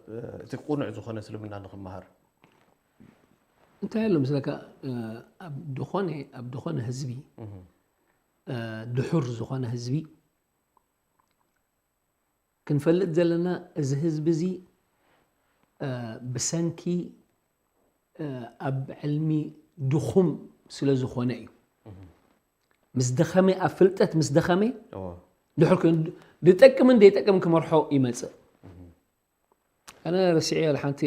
እቲ ቁኑዕ ዝኾነ እስልምና ንክመሃር? እንታይ ኣሎ ምስለካ ኣብ ዝኾነ ኣብ ዝኾነ ህዝቢ ድሑር ዝኾነ ህዝቢ ክንፈልጥ ዘለና እዚ ህዝቢ እዚ ብሰንኪ ኣብ ዕልሚ ድኹም ስለ ዝኾነ እዩ። ምስ ደኸመ ኣብ ፍልጠት ምስ ደኸመ ድሕር ኮይኑ ዝጠቅምን ዘይጠቅም ክመርሖ ይመፅእ። ኣነ ረሲዐ ሓንቲ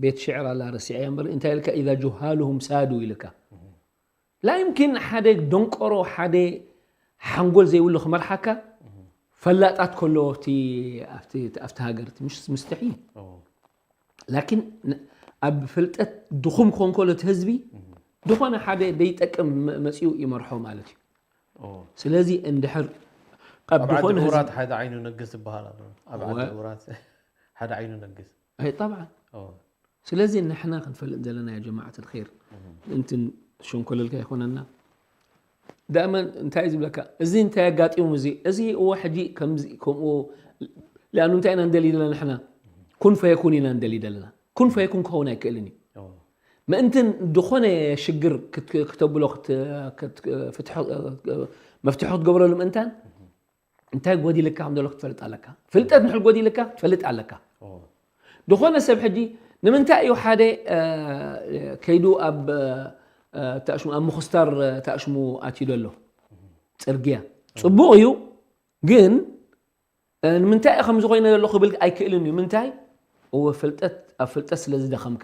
ቤት ሽዕር ኣላ ረሲዐ እምበር እንታይ ኢልካ ኢዛ ጁሃሉሁም ሳዱ ኢልካ ላ ይምኪን ሓደ ደንቆሮ ሓደ ሓንጎል ዘይብሉ ክመርሓካ ፈላጣት ከለዎ ኣብቲ ሃገር ምሽ ምስተሒ ላኪን ኣብ ፍልጠት ድኹም ክኾን ከሎ እቲ ህዝቢ ዝኾነ ሓደ ዘይጠቅም መፂኡ ይመርሖ ማለት እዩ። ስለዚ እንድሕር ኣብ ዝኾነ ውራት ሓደ ዓይኑ ነግስ ዝበሃል ኣሎ። ኣብ ዓዲ ውራት ሓደ ዓይኑ ነግስ طبعا ስለዚ ንሕና ክንፈልጥ ዘለና ያ ጀማዓት الخير ምእንትን ሸንኮለልካ ይኾነና ዳእመን እንታይ ዝብለካ እዚ እንታይ ኣጋጢሙ እዚ እዚ እዎ ሕጂ ከምዚ ከምኡ ሊኣኑ እንታይ ኢና ንደሊ ዘለና ንሕና ኩን ፈየኩን ኢና ንደሊ ዘለና ኩን ፈየኩን ክኸውን ኣይክእልን እዩ ምእንትን ዝኾነ ሽግር ክተብሎ መፍትሖ ክትገብረሉ ምእንታን እንታይ ጎዲልካ ከም ዘሎ ክትፈልጥ ኣለካ። ፍልጠት ንሕል ጎዲልካ ክትፈልጥ ኣለካ። ዝኾነ ሰብ ሕጂ ንምንታይ እዩ ሓደ ከይዱ ኣብ ተኣሽሙ ኣብ ምኽስታር ተኣሽሙ ኣትዩ ዘሎ ፅርግያ ፅቡቕ እዩ ግን ንምንታይ እዩ ከምዚ ኮይነ ዘሎ ክብል ኣይክእልን እዩ ምንታይ እወ ፍልጠት ኣብ ፍልጠት ስለ ዝደኸምካ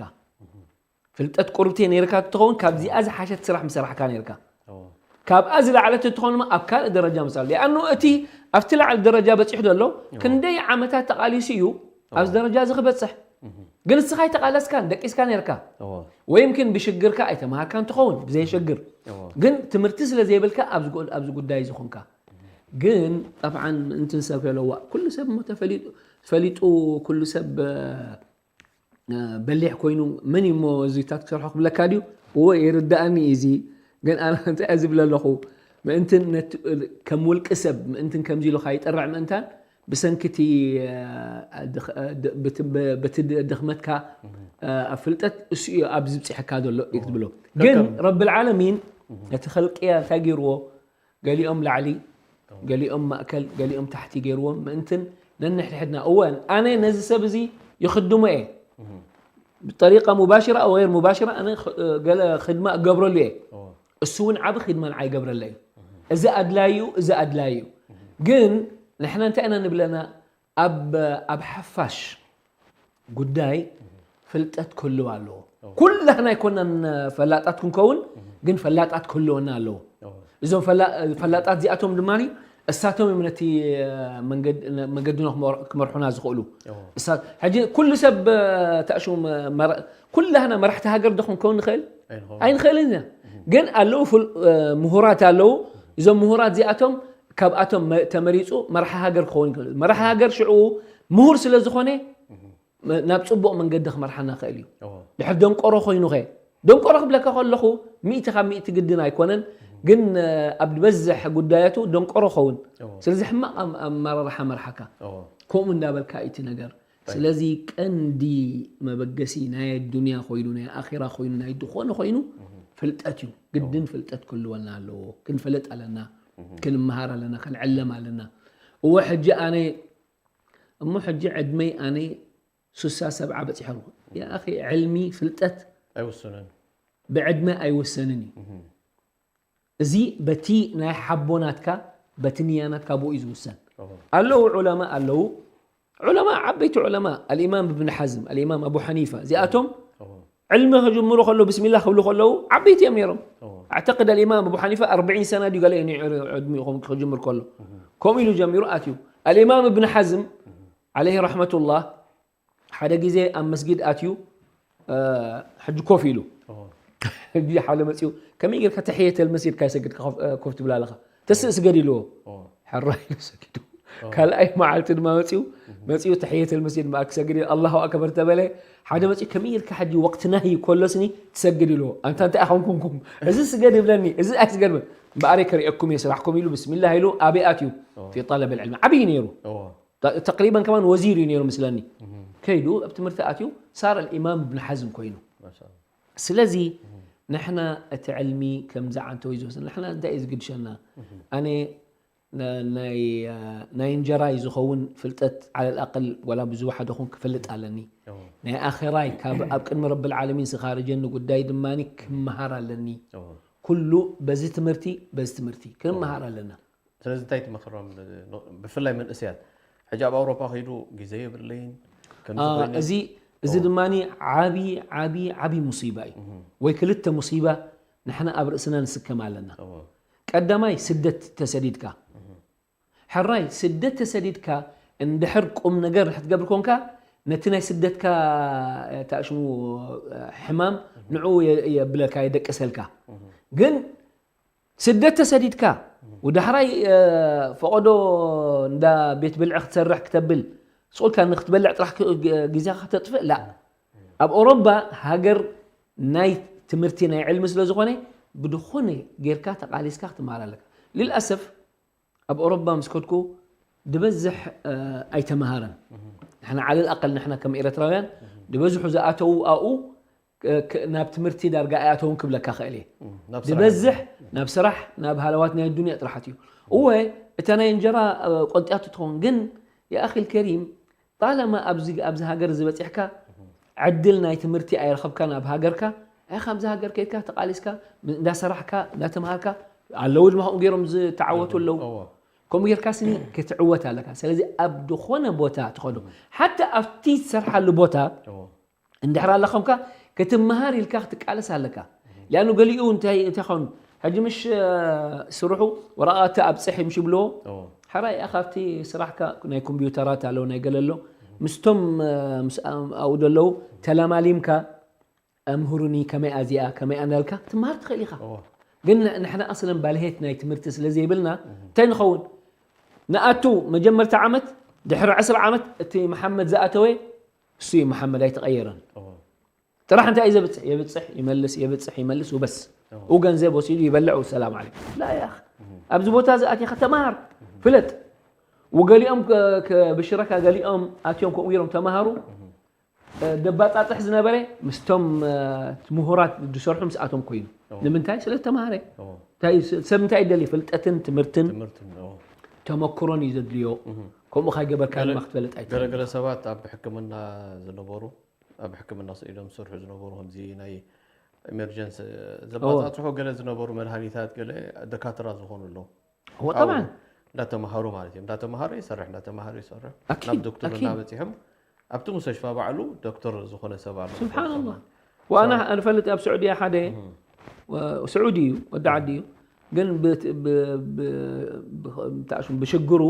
ፍልጠት ቁርብቲ ነይርካ ትኸውን ካብዚኣ ዝሓሸት ስራሕ ምሰራሕካ ነይርካ ካብኣ ዝለዓለት ትኸውን ኣብ ካልእ ደረጃ ምሳሉ ሊኣኑ እቲ ኣብቲ ላዕሊ ደረጃ በፂሑ ዘሎ ክንደይ ዓመታት ተቃሊሱ እዩ ኣብዚ ደረጃ እዚ ክበፅሕ ግን እስኻ ኣይተቃለስካን ደቂስካ ነይርካ ወይ ምክን ብሽግርካ ኣይተምሃርካን ትኸውን ብዘይሽግር ግን ትምህርቲ ስለ ዘይብልካ ኣብዚ ጉዳይ ዝኾንካ ግን ጠብዓን ምእንትን ሰብ ከለዋ ኩሉ ሰብ እሞ ተፈሊጡ ኩሉ ሰብ በሊሕ ኮይኑ መን እሞ እዚታት ክሰርሖ ክብለካ ድዩ እዎ ይርዳእኒ እዚ ግን ኣነ እንታይ ዝብል ኣለኹ ምእንትን ከም ውልቂ ሰብ ምእንትን ከምዚ ኢሉ ካይጠርዕ ምእንታን ብሰንኪቲ በቲ ድኽመትካ ኣብ ፍልጠት እሱ እዩ ኣብዚ ብፅሐካ ዘሎ እዩ ትብሎ ግን ረብል ዓለሚን ነቲ ኸልቅያ እንታይ ገይርዎ ገሊኦም ላዕሊ ገሊኦም ማእከል ገሊኦም ታሕቲ ገይርዎም ምእንትን ነንሕድሕድና እወን ኣነ ነዚ ሰብ እዚ ይኽድሞ እየ ብጠሪቃ ሙባሽራ او غير مباشرة ኣነ ገለ ክድማ እገብረሉ እየ እሱ እውን ዓብ ክድማ ንዓ ይገብረለ እዩ እዚ ኣድላይ እዩ እዚ ኣድላይ እዩ ግን ንሕና እንታይ ኢና ንብለና ኣብ ኣብ ሓፋሽ ጉዳይ ፍልጠት ክህልው ኣለዎ። ኩላህና ኣይኮናን ፈላጣት ክንከውን ግን ፈላጣት ክህልወና ኣለዎ። እዞም ፈላጣት እዚኣቶም ድማ እሳቶም እዮም ነቲ መንገድና ክመርሑና ዝኽእሉ። ሕጂ ኩሉ ሰብ ተእሽሙ ኩላህና መራሕቲ ሃገር ዶ ክንከውን ንኽእል? ኣይንኽእልን ኢና። ግን ኣለዉ ምሁራት ኣለዉ። እዞም ምሁራት እዚኣቶም ካብኣቶም ተመሪፁ መራሒ ሃገር ክኸውን ይኽእል። መራሒ ሃገር ሽዑ ምሁር ስለ ዝኾነ ናብ ፅቡቕ መንገዲ ክመርሓና ክእል እዩ። ድሕር ደንቆሮ ኮይኑ ኸ ደንቆሮ ክብለካ ከለኹ ሚእቲ ካብ ሚእቲ ግድን ኣይኮነን፣ ግን ኣብ ዝበዝሕ ጉዳያቱ ደንቆሮ ኸውን። ስለዚ ሕማቕ ኣመራርሓ መርሓካ ከምኡ እንዳበልካ እቲ ነገር ስለዚ ቀንዲ መበገሲ ናይ ኣዱንያ ኮይኑ ናይ ኣኺራ ኮይኑ ናይ ዝኾነ ኮይኑ ፍልጠት እዩ። ግድን ፍልጠት ክህልወና ኣለዎ። ክንፈልጥ ኣለና፣ ክንመሃር ኣለና፣ ክንዕለም ኣለና። እወ ሕጂ ኣነ እሞ ሕጂ ዕድመይ ኣነ ሱሳ ሰብዓ በፂሐ ኣለኹ። ያ ኣኺ፣ ዕልሚ፣ ፍልጠት ኣይውስንን። ብዕድመ ኣይውሰንን እዩ። እዚ በቲ ናይ ሓቦ ናትካ፣ በቲ ንያ ናትካ ብኡ እዩ ዝውሰን። ኣለዉ ዑለማ ኣለዉ፣ ዑለማ፣ ዓበይቲ ዑለማ፣ ኣልኢማም እብን ሓዝም፣ ኣልኢማም ኣቡ ሓኒፋ፣ እዚኣቶም ዕልሚ ክጅምሩ ከለዉ ብስሚላ ክብሉ ከለዉ ዓበይቲ እዮም ነይሮም። ኣዕተቅድ ኣልኢማም ኣቡ ሓኒፋ ኣርብዒን ሰና ድዩ ገለ እዩ ነይሩ ዕድሚኡ ክም- ክጅምር ከሎ። ከምኡ ኢሉ ጀሚሩ ኣትዩ። ኣልኢማም እብን ሓዝም ዓለይሂ ረሕመቱላህ ሓደ ግዜ ኣብ መስጊድ ኣትዩ፣ እ፣ ሕጂ ኮፍ ኢሉ። ሕጂ ሓደ መፂኡ ከመይ ጌርካ ተሕየተል መስጊድ ካይሰግድ ኮፍ ኮፍ ትብል ኣለኻ? ተስእ ስገድ ኢልዎ። ሕራይ ኢሉ ሰጊዱ። ካልኣይ መዓልቲ ድማ መፂኡ መፂኡ ተሕየተል መስጊድ መኣ ክሰግድ ኢሉ ኣላሁ ኣክበር ተበለ። ሓደ መፂኡ ከመይ ጌርካ ሕጂ ወቅቲ ናሂ ኮሎስኒ ትሰግድ ኢልዎ። ኣንታ እንታይ ኣኸንኩምኩም? እዚ ስገድ ይብለኒ፣ እዚ ኣይስገድ ይብል። እምበኣረይ ከርእየኩም እየ ስራሕኩም ኢሉ ብስሚላህ ኢሉ ኣበይ ኣትዩ? ፊ ጠለብ ልዕልሚ። ዓብዪ ነይሩ። ተ- ተቅሪበን ከማን ወዚር እዩ ነይሩ ምስለኒ። ከይዱ ኣብ ትምህርቲ ኣትዩ ሳር ኣልኢማም እብን ሓዝም ኮይኑ። ስለዚ ንሕና እቲ ዕልሚ ከምዚ ዓንተወይ ዝወስድ ንሕና እንታይ እዩ ዝግድሸና? ኣነ ና- ናይ አ፣ ናይ እንጀራይ ዝኸውን ፍልጠት ዓለል ኣቅል ወላ ብዙ ሓደ ኹን ክፈልጥ ኣለኒ። ናይ ኣኼራይ ካብ ኣብ ቅድሚ ረብል ዓለሚን ዝኻርጀኒ ጉዳይ ድማ ክመሃር ኣለኒ። ኩሉ በዚ ትምህርቲ በዚ ትምህርቲ ክንመሃር ኣለና። ስለዚ እንታይ ትመኽሮም? ብፍላይ መንእሰያት ሕጂ ኣብ ኣውሮፓ ከይዱ ግዜ የብለይን ከምዚ አ፣ ኮይነ እዚ እዚ ድማ ዓቢ ዓቢ ዓቢ ሙሲባ እዩ። ወይ ክልተ ሙሲባ ንሕና ኣብ ርእስና ንስከም ኣለና። ቀዳማይ ስደት ተሰዲድካ። ሕራይ ስደት ተሰዲድካ እንድሕር ቁም ነገር ክትገብር ኮንካ ነቲ ናይ ስደትካ ታሽሙ ሕማም ንዑ የብለካ የደቅሰልካ። ግን ስደት ተሰዲድካ ወዳሕራይ ፈቐዶ እንዳ ቤት ብልዒ ክትሰርሕ ክተብል ስቑልካ ንክትበልዕ ጥራሕ ግዜኻ ከተጥፍእ ላ። ኣብ ኦሮባ ሃገር ናይ ትምህርቲ ናይ ዕልሚ ስለ ዝኾነ ብድኾነ ጌርካ ተቓሊስካ ክትመሃር ኣለካ። ልልኣሰፍ ኣብ ኦሮባ ምስ ከድኩ ድበዝሕ ኣይተመሃረን። ንሕና ዓለል ኣቀል ንሕና ከም ኤረትራውያን ድበዝሑ ዝኣተዉ ኣብኡ ናብ ትምህርቲ ዳርጋ ኣይኣተውን ክብለካ ክእል እየ። ድበዝሕ ናብ ስራሕ ናብ ሃለዋት ናይ ዱንያ ጥራሓት እዩ። እወ እታ ናይ እንጀራ ቆንጢያቱ ትኸውን ግን የኣኺል ከሪም ጣለማ ኣብዚ ኣብዚ ሃገር ዝበፂሕካ ዕድል ናይ ትምህርቲ ኣይረኸብካን ኣብ ሃገርካ፣ ኣይ ካብዚ ሃገር ከይድካ ተቓሊስካ እንዳሰራሕካ እንዳተምሃርካ ኣለዉ ድማ ከምኡ ገይሮም ዝተዓወቱ ኣለዉ። ከምኡ ጌርካ ስኒ ክትዕወት ኣለካ። ስለዚ ኣብ ዝኾነ ቦታ ትኸዶ ሓታ ኣብቲ ትሰርሓሉ ቦታ እንድሕር ኣለኸምካ ክትመሃር ኢልካ ክትቃለስ ኣለካ። ሊኣኑ ገሊኡ እንታይ እንታይ ኾኑ ሕጂ ምሽ ስርሑ ወረቓቕቲ ኣብፅሕ ምሽ ይብልዎ። ሓራይ ኢኻ ኣብቲ ስራሕካ ናይ ኮምፒውተራት ኣለዉ ናይ ገለ ኣሎ ምስቶም ኣብኡ ዘለዉ ተላማሊምካ ኣምህሩኒ ከመይ ኣዚኣ ከመይ ኣናልካ ትመሃር ትኽእል ኢኻ። ግን ንሕና ኣስለን ባልሄት ናይ ትምህርቲ ስለ ዘይብልና እንታይ ንኸውን ንኣቱ መጀመርታ ዓመት ድሕሪ ዕስራ ዓመት እቲ መሓመድ ዝኣተወ እሱ እዩ መሓመድ ኣይተቐየረን። ጥራሕ እንታይ እዩ ዘብፅሕ የብፅሕ ይመልስ የብፅሕ ይመልስ ውበስ ኡ ገንዘብ ወሲዱ ይበልዕ ሰላም ዓለይኩም ላ ያ ኣብዚ ቦታ እዚ ኣቲኻ ተምሃር ፍለጥ ወገሊኦም ብሽረካ ገሊኦም ኣትዮም ከምኡ ገይሮም ተምሃሩ ደባፃፅሕ ዝነበረ ምስቶም ምሁራት ዝሰርሑ ምስኣቶም ኮይኑ ንምንታይ ስለ ዝተምሃረ ሰብ እንታይ ይደሊ ፍልጠትን ትምህርትን ተመክሮን እዩ ዘድልዮ ከምኡ ካይገበርካ ድማ ክትፈልጥ ኣይትኽእል ገለገለ ሰባት ኣብ ሕክምና ዝነበሩ ኣብ ሕክምና ስኢዶም ዝሰርሑ ዝነበሩ ከምዚ ናይ ኢመርጀንስ ዘባፃፅሑ ገለ ዝነበሩ መድሃኒታት ገለ ደካትራ ዝኾኑ ኣለዉ هو طبعا እንዳተምሃሩ ማለት እዮም እንዳተምሃሩ ይሰርሕ እንዳተምሃሩ ይሰርሕ أكيد، ናብ ዶክተር أكيد. እንዳበፂሖም ኣብቲ ሙስተሽፋ ባዕሉ ዶክተር ዝኾነ ሰብ ኣሎ سبحان الله. وانا انا فلت اب سعوديه حدا سعودي እዩ ወዲ ዓዲ እዩ ግን ብታሽም ብሽግሩ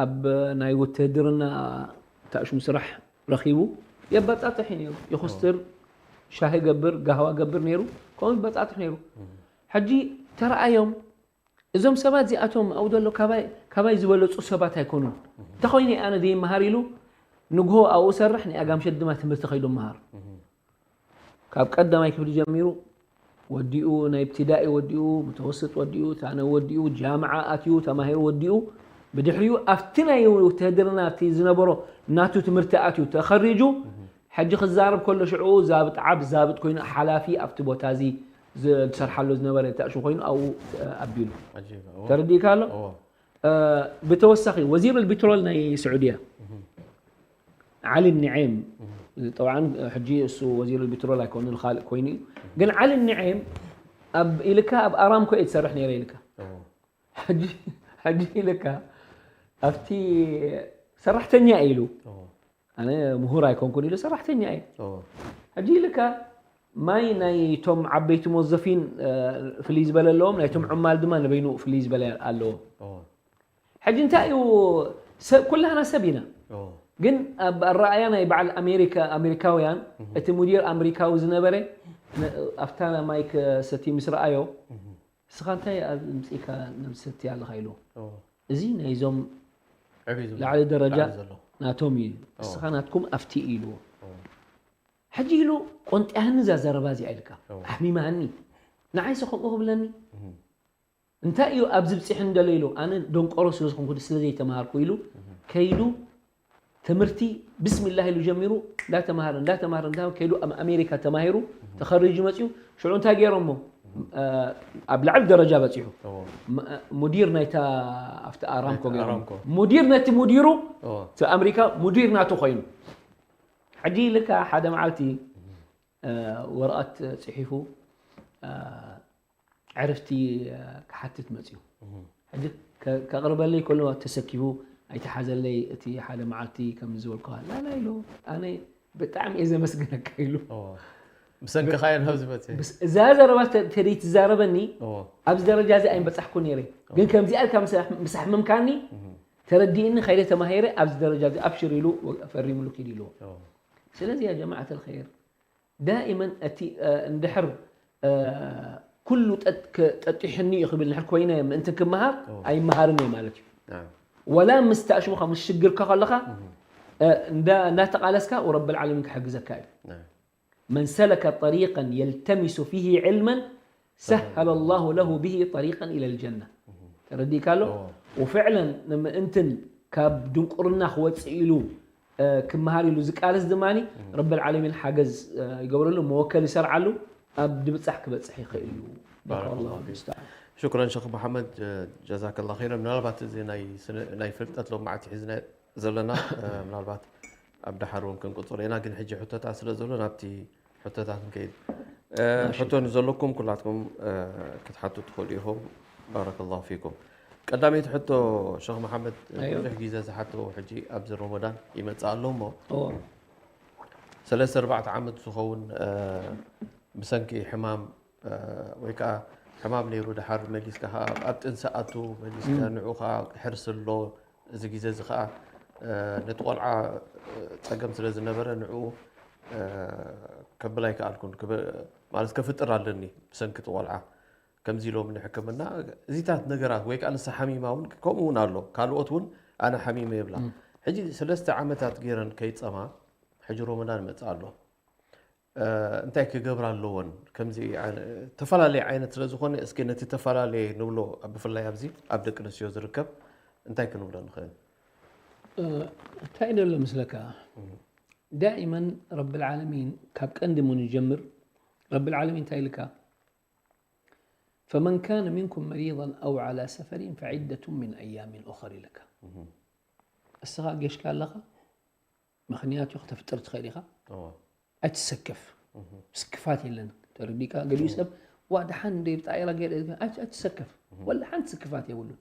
ኣብ ናይ ውትህድርና ታሽም ስራሕ ረኺቡ የባጣጥሕ እዩ ነይሩ ይኹስትር ሻሂ ገብር ጋህዋ ገብር ነይሩ ከምኡ ይበጣጥሕ ነይሩ ሕጂ ተረኣዮም እዞም ሰባት እዚኣቶም ኣብኡ ዘሎ ካባይ ዝበለፁ ሰባት ኣይኮኑን እንተኾይነ ኣነ ዘይመሃር ኢሉ ንግሆ ኣብኡ ሰርሕ ናይ ኣጋምሸት ድማ ትምህርቲ ከይዱ መሃር ካብ ቀዳማይ ክፍሊ ጀሚሩ ወዲኡ ናይ እብትዳኢ ወዲኡ ሙተወስጥ ወዲኡ ታነው ወዲኡ ጃምዓ ኣትዩ ተማሂሩ ወዲኡ ብድሕሪኡ ኣብቲ ናይ ውትህድርና ኣብቲ ዝነበሮ ናቱ ትምህርቲ ኣትዩ ተኸሪጁ ሕጂ ክዛረብ ከሎ ሽዑ ዛብጥ ዓብ ዛብጥ ኮይኑ ሓላፊ ኣብቲ ቦታ እዚ ዝሰርሓሉ ዝነበረ ተእሹ ኮይኑ ኣብኡ ኣቢሉ ተረዲእካ ኣሎ ብተወሳኺ ወዚር ልቢትሮል ናይ ስዑድያ ዓሊ ኒዔም፣ ጠብዓን ሕጂ እሱ ወዚር ቢትሮል ኣይኮነን፣ ካልእ ኮይኑ እዩ። ግን ዓሊ ኒዔም ኣብ ኢልካ ኣብ ኣራምኮ እየ ትሰርሕ ነይረ ኢልካ። ሕጂ ኢልካ ኣብቲ ሰራሕተኛ ኢሉ፣ ኣነ ምሁር ኣይኮንኩን ኢሉ ሰራሕተኛ እየ። ሕጂ ኢልካ ማይ ናይቶም ዓበይቲ ሞዘፊን ፍልይ ዝበለ ኣለዎም፣ ናይቶም ዕማል ድማ ንበይኑ ፍልይ ዝበለ ኣለዎም። ሕጂ እንታይ እዩ፣ ሰብ ኩላህና ሰብ ኢና። ግን ኣብ ኣረኣያ ናይ በዓል ኣሜሪካ ኣሜሪካውያን እቲ ሙዲር ኣሜሪካዊ ዝነበረ ኣብታ ማይክ ሰቲ ምስ ረኣዮ፣ እስኻ እንታይ ኣብ ምፅኢካ ነብሰቲ ኣለኻ ኢሉ። እዚ ናይዞም ላዕሊ ደረጃ ናቶም እዩ። እስኻ ናትኩም ኣብቲ እዩ ኢልዎ። ሕጂ ኢሉ ቆንጥያኒ እዛ ዘረባ እዚኣ ኢልካ ኣሕሚማኒ። ንዓይሰ ከምኡ ክብለኒ እንታይ እዩ ኣብዚ ብፂሕ እንደሎ ኢሉ፣ ኣነ ደንቆሮ ስለ ዝኾንኩ ስለ ዘይተማሃርኩ ኢሉ ከይዱ ትምህርቲ ብስሚላህ ኢሉ ጀሚሩ እንዳተማሃረ እንዳተማሃረ እንዳ ከይዱ ኣብ ኣሜሪካ ተማሂሩ ተኸሪጁ መፅዩ። ሽዑ እንታይ ገይሮሞ ኣብ ላዕሊ ደረጃ በፂሑ ሙዲር ናይታ ኣብቲ ኣራምኮ ገይሮሞ ሙዲር ነቲ ሙዲሩ እቲ ኣሜሪካ ሙዲር ናቱ ኮይኑ። ሕጂ ኢልካ ሓደ መዓልቲ ወረቐት ፅሒፉ ዕርፍቲ ክሓትት መፅዩ። ሕጂ ከቕርበለይ ከሎ ተሰኪፉ ኣይተሓዘለይ። እቲ ሓደ መዓልቲ ከም ዝበልኩኻ ላላ ኢሉ ኣነ ብጣዕሚ እየ ዘመስግነካ ኢሉ። ብሰንክኻ እየ ናብ ዝበፅሐ። እዛ ዘረባ ተደይ ትዛረበኒ ኣብዚ ደረጃ እዚ ኣይምበፃሕኩ ነይረ። ግን ከምዚኣ ኢልካ ምስ ኣሕመምካኒ ተረዲእኒ ከይደ ተማሂረ ኣብዚ ደረጃ እዚ ኣብሽር ኢሉ ፈሪምሉ ኪድ ኢልዎ። ስለዚ ያ ጀማዓት ልኸይር ዳኢመን እቲ እንድሕር ኩሉ ጠጢሕኒ እዩ ክብል እንድሕር ኮይነ ምእንቲ ክመሃር ኣይመሃርን እየ ማለት እዩ። ወላ ምስ ተኣሽሙኻ ምስ ሽግርካ ከለኻ እንዳተቃለስካ ወረብል ዓለሚን ክሕግዘካ እዩ። من سلك طريقا يلتمس فيه علما سهل الله له به طريقا إلى الجنة። ተረዲእካ ኣሎ። وفعلا ንምእንትን ካብ ድንቁርና ክወፅእ ኢሉ ክመሃር ኢሉ ዝቃለስ ድማ ረብል ዓለሚን ሓገዝ ይገብረሉ፣ መወከል ይሰርዓሉ፣ ኣብ ድብፃሕ ክበፅሕ ይኽእል እዩ። ባረከላሁ ፊክ። ሹክረን ሸኽ መሓመድ፣ ጀዛከላ ኸይረን። ምናልባት እዚ ናይ ፍልጠት ሎማዓቲ ሒዝና ዘለና ምናልባት ኣብ ደሓር እውን ክንቅፅሎ ኢና፣ ግን ሕጂ ሕቶታት ስለ ዘሎ ናብቲ ሕቶታት ንከይድ። ሕቶ ንዘለኩም ኩላትኩም ክትሓቱ ትኽእሉ ኢኹም። ባረከላሁ ፊኩም። ቀዳመይቲ ሕቶ ሸኽ መሓመድ፣ ብዙሕ ግዜ ዝሓቶ ሕጂ ኣብዚ ሮሞዳን ይመፅእ ኣሎ እሞ ሰለስተ ኣርባዕተ ዓመት ዝኸውን ብሰንኪ ሕማም ወይ ከዓ ሕማም ነይሩ ድሓር መሊስካ ከዓ ኣብ ጥንሲ ኣቱ መሊስካ ንዑ ከዓ ሕርሲ ኣሎ። እዚ ግዜ እዚ ከዓ ነቲ ቆልዓ ፀገም ስለ ዝነበረ ንዑ ከብል ኣይከኣልኩን ማለት ከፍጥር ኣለኒ ብሰንኪ እቲ ቆልዓ ከምዚ ኢሎም ንሕክምና እዚታት ነገራት ወይ ከዓ ንሳ ሓሚማ እውን ከምኡ እውን ኣሎ። ካልኦት እውን ኣነ ሓሚመ ይብላ። ሕጂ ሰለስተ ዓመታት ገይረን ከይፀማ ሕጂ ሮመዳን ይመፅእ ኣሎ። እንታይ ክገብራ ኣለዎን? ከምዚ ተፈላለየ ዓይነት ስለ ዝኾነ እስኪ ነቲ ተፈላለየ ንብሎ ብፍላይ ኣብዚ ኣብ ደቂ ኣንስትዮ ዝርከብ እንታይ ክንብሎ ንኽእል? እንታይ ደሎ ምስለካ ዳኢመን ረብል ዓለሚን ካብ ቀንዲ ምን ይጀምር። ረብል ዓለሚን እንታይ ኢልካ فمن كان منكم مريضا أو على سفر فعدة من أيام أخر ኢልካ። እስኻ ጌሽካ ኣለኻ ምኽንያቱ ከተፍጥር ትኽእል ኢኻ። ኣይትሰከፍ። ስክፋት የለን። ተረዲካ ገሊኡ ሰብ ዋ ደሓን እንደ ብጣዕራ ገለ ኣይትሰከፍ። ወላ ሓንቲ ስክፋት የብሉን።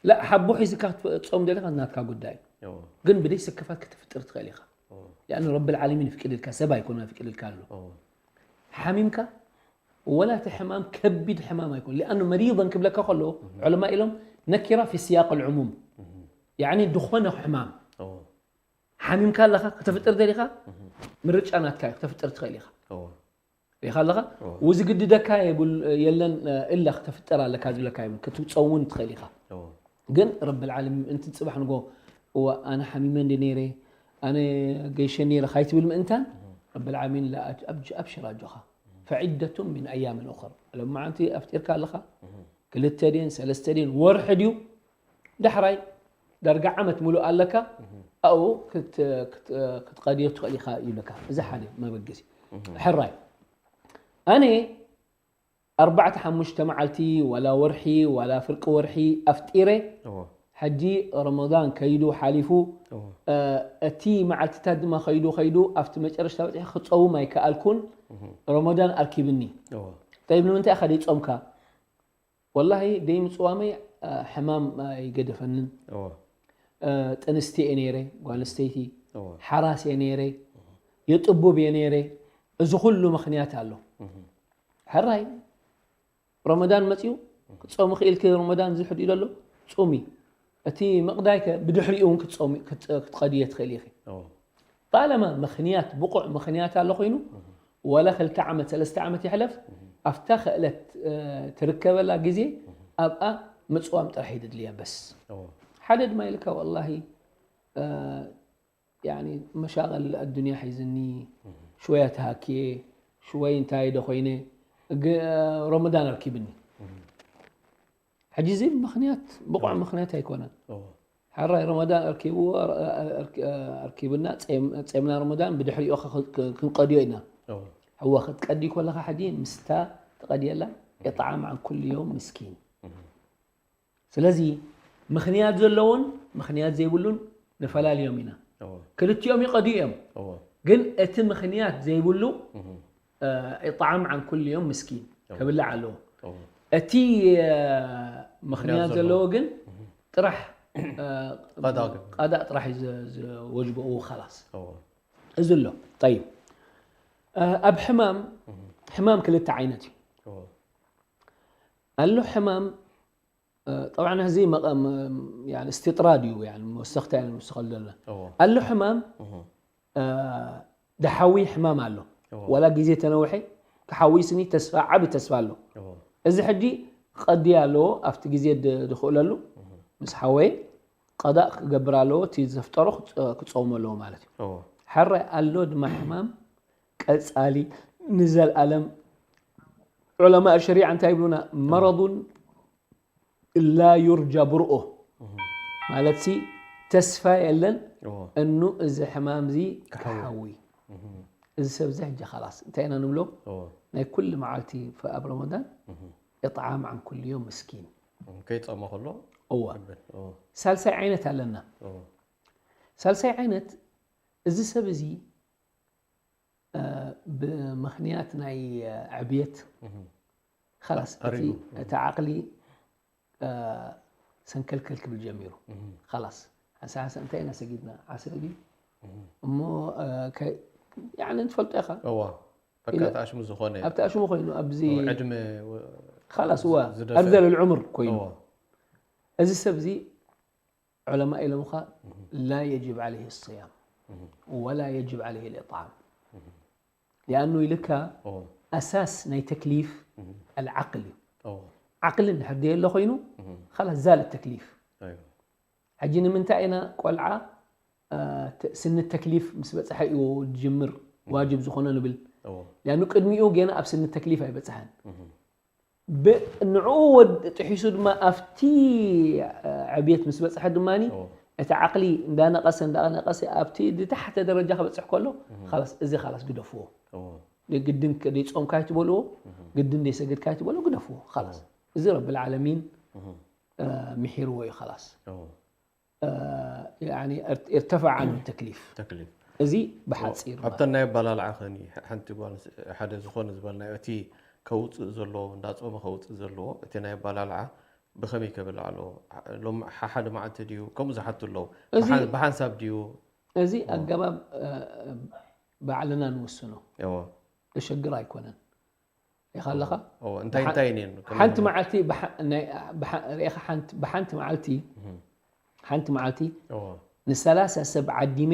ላ ሓቦ ሒዝካ ክትጾም ደለካ ናትካ ጉዳይ። ግን ብደይ ስክፋት ከተፍጥር ትኽእል ኢኻ። ሊኣኑ ረብል ዓለሚን ይፍቅድልካ ሰብ ኣይኮነ ይፍቅድልካ ኣሎ። ሓሚምካ ወላ እቲ ሕማም ከቢድ ሕማም ኣይኮነ ሊኣኑ መሪضን ክብለካ ከሎ ዑለማ ኢሎም ነኪራ ፊ ስያቅ ልዕሙም ያኒ ዝኾነ ሕማም ሓሚምካ ኣለኻ ከተፍጥር ደሊኻ ምርጫ ናትካ እዩ ከተፍጥር ትኽእል ኢኻ ሪኻ ኣለኻ ውዝግድደካ የለን እላ ከተፍጥር ኣለካ ዝብለካ የብሉ ክትፀውን ትኽእል ኢኻ ግን ረብል ዓለሚን ምእንቲ ፅባሕ ንጎ እዋ ኣነ ሓሚመ እንዲ ነይረ ኣነ ገይሸ ነይረ ካይትብል ምእንታን ረብል ዓለሚን ኣብሽር ኣጆኻ ፈዒደቱን ምን ኣያምን ኡኸር ለማዓንቲ ኣፍጢርካ ኣለኻ ክልተ ድን ሰለስተ ድን ወርሒ ድዩ ዳሕራይ ዳርጋ ዓመት ሙሉእ ኣለካ ኣብኡ ክትቀድዮ ትኽእል ኢኻ ይብለካ እዚ ሓደ መበገሲ ሕራይ ኣነ ኣርባዕተ ሓሙሽተ መዓልቲ ዋላ ወርሒ ዋላ ፍርቂ ወርሒ ኣፍጢረ ሕጂ ረመዳን ከይዱ ሓሊፉ፣ እዎ። እ፣ እቲ መዓልትታት ድማ ከይዱ ከይዱ ኣብቲ መጨረሽታ በፂሐ ክፀውም ኣይከኣልኩን። ረመዳን ኣርኪብኒ። እዎ። ጠይብ፣ ንምንታይ ኢኻ ደይፆምካ? ወላሂ ደይምፅዋመይ፣ እ፣ ሕማም ኣይገደፈንን። እዎ። እ፣ ጥንስቲ እየ ነይረ፣ ጓል ኣንስተይቲ። እዎ። ሓራስ እየ ነይረ። የጥቡብ እየ ነይረ። እዚ ኩሉ ምኽንያት ኣሎ። ሕራይ ረመዳን መፅዩ ክትፀሙ ክኢልኪ፣ ረመዳን ዝሕድ ኢሉ ኣሎ፣ ፁሚ። እቲ ምቕዳይ ከ ብድሕሪኡ እውን ክትፀሚ፣ ክት-፣ ክትቐድየ ትኽእል ኢኺ። እዎ። ጣለማ ምኽንያት፣ ብቑዕ ምኽንያት ኣሎ ኮይኑ፣ ዋላ ክልተ ዓመት፣ ሰለስተ ዓመት ይሕለፍ፣ ኣብታ ክእለት፣ እ፣ ትርከበላ ግዜ ኣብኣ ምፅዋም ጥራሕ እዩ ድድልያ በስ። እዎ። ሓደ ድማ ኢልካ፣ ወላሂ፣ እ፣ ያኒ መሻቕል ኣዱንያ ሒዝኒ፣ ሽወይ ኣተሃክየ፣ ሽወይ እንታይ ዶ ኮይነ፣ ግ-፣ ረመዳን ኣርኪብኒ። ሕጂ እዚ ምኽንያት፣ ብቑዕ ምኽንያት ኣይኮነን። እዎ። ሕራይ ረመዳን ኣርኪብዎ፣ ኣር-፣ ኣር-፣ ኣርኪ-፣ ኣርኪብና፣ ጼም-፣ ጼምና ረመዳን ብድሕሪኡ ኸ-፣ ክ-፣ ክንቀድዮ ኢና። እዎ። እወ፣ ክትቀዲ ከለኻ ሕጂ ምስታ ትቐድየላ፣ ኢጥዓም ዓን ኩሉ ዮም ምስኪን። ስለዚ ምኽንያት ዘለዎን ምኽንያት ዘይብሉን ንፈላልዮም ኢና። እዎ። ክልቲኦም ይቐድዩ እዮም። እዎ። ግን እቲ ምኽንያት ዘይብሉ፣ እ፣ ኢጥዓም ዓን ኩሉ ዮም ምስኪን፣ ከብላዕ ኣለዎ። እዎ። እቲ፣ እ፣ ምኽንያት ዘለዎ ግን ጥራሕ፣ እ፣ ቀዳ ግን። ቀዳ ጥራሕ እዩ ዘ-፣ ዘወጅቦ፣ እዎ፣ ኸላስ። እዎ። እዚ ኣሎ። ጠይብ። እ፣ ኣብ ሕማም፣ ሕማም ክልተ ዓይነት እዩ። እዎ። ኣሎ ሕማም፣ እ፣ ጠብዓን እዚ መቐ-፣ መ-፣ ያኒ እስትጥራድ እዩ፣ ያኒ መወሰኽታ ኢና ንውስኸሉ ዘለና። እዎ። ኣሎ ሕማም፣ እህ። እ፣ ድሓዊ ሕማም ኣሎ። እዎ። ዋላ ግዜ ተነውሐ፣ ክሓዊ ስኒ ተስፋ፣ ዓቢ ተስፋ ኣሎ። እዎ። እዚ ሕጂ ክቐዲ ኣለዎ፣ ኣብቲ ግዜ ድ-፣ ድኽእለሉ፣ ምስ ሓወየ ቀዳእ ክገብር ኣለዎ፣ እቲ ዘፍጠሮ ክጸ-፣ ክጸውሞ ኣለዎ ማለት እዩ። እዎ። ሕራይ ኣሎ ድማ ሕማም ቀጻሊ ንዘልኣለም ዑለማእ ሸሪዓ እንታይ ይብሉና? መረዱን ላ ዩርጃ ብርኦ። ማለትሲ ተስፋ የለን እዎ። እኑ እዚ ሕማም እዚ ክሓዊ። ክሓዊ። እዚ ሰብ እዚ ሕጂ ኸላስ እንታይ ኢና ንብሎ? እዎ። ናይ ኩሉ መዓልቲ ፍ-፣ ኣብ ረመዳን ኢጥዓም ዓን ኩሉ ዮም ምስኪን። ከይጸመ ከሎ እወ። ይብል። እዎ። ሳልሳይ ዓይነት ኣለና። እዎ። ሳልሳይ ዓይነት እዚ ሰብ እዚ፣ እ፣ ብምኽንያት ናይ፣ እ፣ ዕብየት ኸላስ እቲ፣ ኣሪጉ። እቲ ዓቕሊ፣ እ፣ ሰንከልከል ክብል ጀሚሩ። ኸላስ ሓንሳ ሓንሳ እንታይ ኢና ሰጊድና? ዓስር ድዩ? እሞ፣ እ፣ ከ-፣ ያኒ ትፈልጦ ኢኻ። እዋ። በቃ ኢለ-፣ ተኣሽሙ ዝኾነ ኣብቲ ኣሽሙ ኮይኑ ኣብዚ ዕድመ ወ-፣ ኸላስ እዋ ዝደፈ። ኣርዘለል ዕምር ኮይኑ እዋ። እዚ ሰብ እዚ ዑለማ ኢሎምኻ ላ የጅብ ዓለይህ ስያም ወላ የጅብ ዓለይህ ልኢጣም። ሊኣኑ ኢልካ እዎ። ኣሳስ ናይ ተክሊፍ ኣልዓቅል እዩ። እዎ። ዓቅሊ እንድሕር ደየሎ ኮይኑ ኸላስ ዛል ተክሊፍ። ኣይዋ። ሕጂ ንምንታይ ኢና ቆልዓ፣ እ፣ ተ-፣ ስኒ ተክሊፍ ምስ በፅሐ እዩ ዝጅምር ዋጅብ ዝኾኖ ንብል? እዎ። ሊኣኑ ቅድሚኡ ገና ኣብ ስኒ ተክሊፍ ኣይበፅሐን። ብ-፣ ንዕኡ ወድ-፣ ጥሒሱ ድማ ኣብቲ፣ እ፣ ዕብየት ምስ በፅሐ ድማ እዎ። እቲ ዓቅሊ እንዳነቀሰ እንዳነቀሰ ኣብቲ ዝታሕተ ደረጃ ክበፅሕ ከሎ ኸላስ፣ እዚ ኸላስ ግደፍዎ። እዎ። ግድን ከ-፣ ደይፆምካ ኣይትበልዎ፣ ግድን ደይሰገድካ ኣይትበልዎ፣ ግደፍዎ ኸላስ። እዚ ረብል ዓለሚን፣ እ፣ ምሒርዎ እዩ ኸላስ። እዎ። እ፣ ያኒ እርት-፣ ارتفع عنه التكليف። ተክሊፍ። እዚ ብሓፂር ማለት። ኣብተን ናይ ኣባላልዓ ኸኒ ሓንቲ ጓል ኣንስ-፣ ሓደ ዝኾነ ዝበልናዮ እቲ ከውፅእ ዘለዎ፣ እንዳፆመ ከውፅእ ዘለዎ፣ እቲ ናይ ኣባላልዓ ብኸመይ ከብልዕ ኣለዎ? ሎም-፣ ሓሓደ መዓልቲ ድዩ? ከምኡ ዝሓቱ ኣለዉ። እዚ ብሓን-፣ ብሓንሳብ ድዩ? እዚ ኣገባብ፣ እ፣ ባዕልና ንውስኖ። እዎ። ዘሸግር ኣይኮነን። ኢኻ ኣለኻ? እዎ፣ እንታይ ብሓ-፣ እንታይ እኔን? ከመይ ሓንቲ ከመይ? መዓልቲ ብሓ-፣ ናይ፣ ብሓ-፣ ርኢኻ ሓንቲ፣ ብሓንቲ መዓልቲ፣ ሓንቲ መዓልቲ እዎ። ንሰላሳ ሰብ ዓዲመ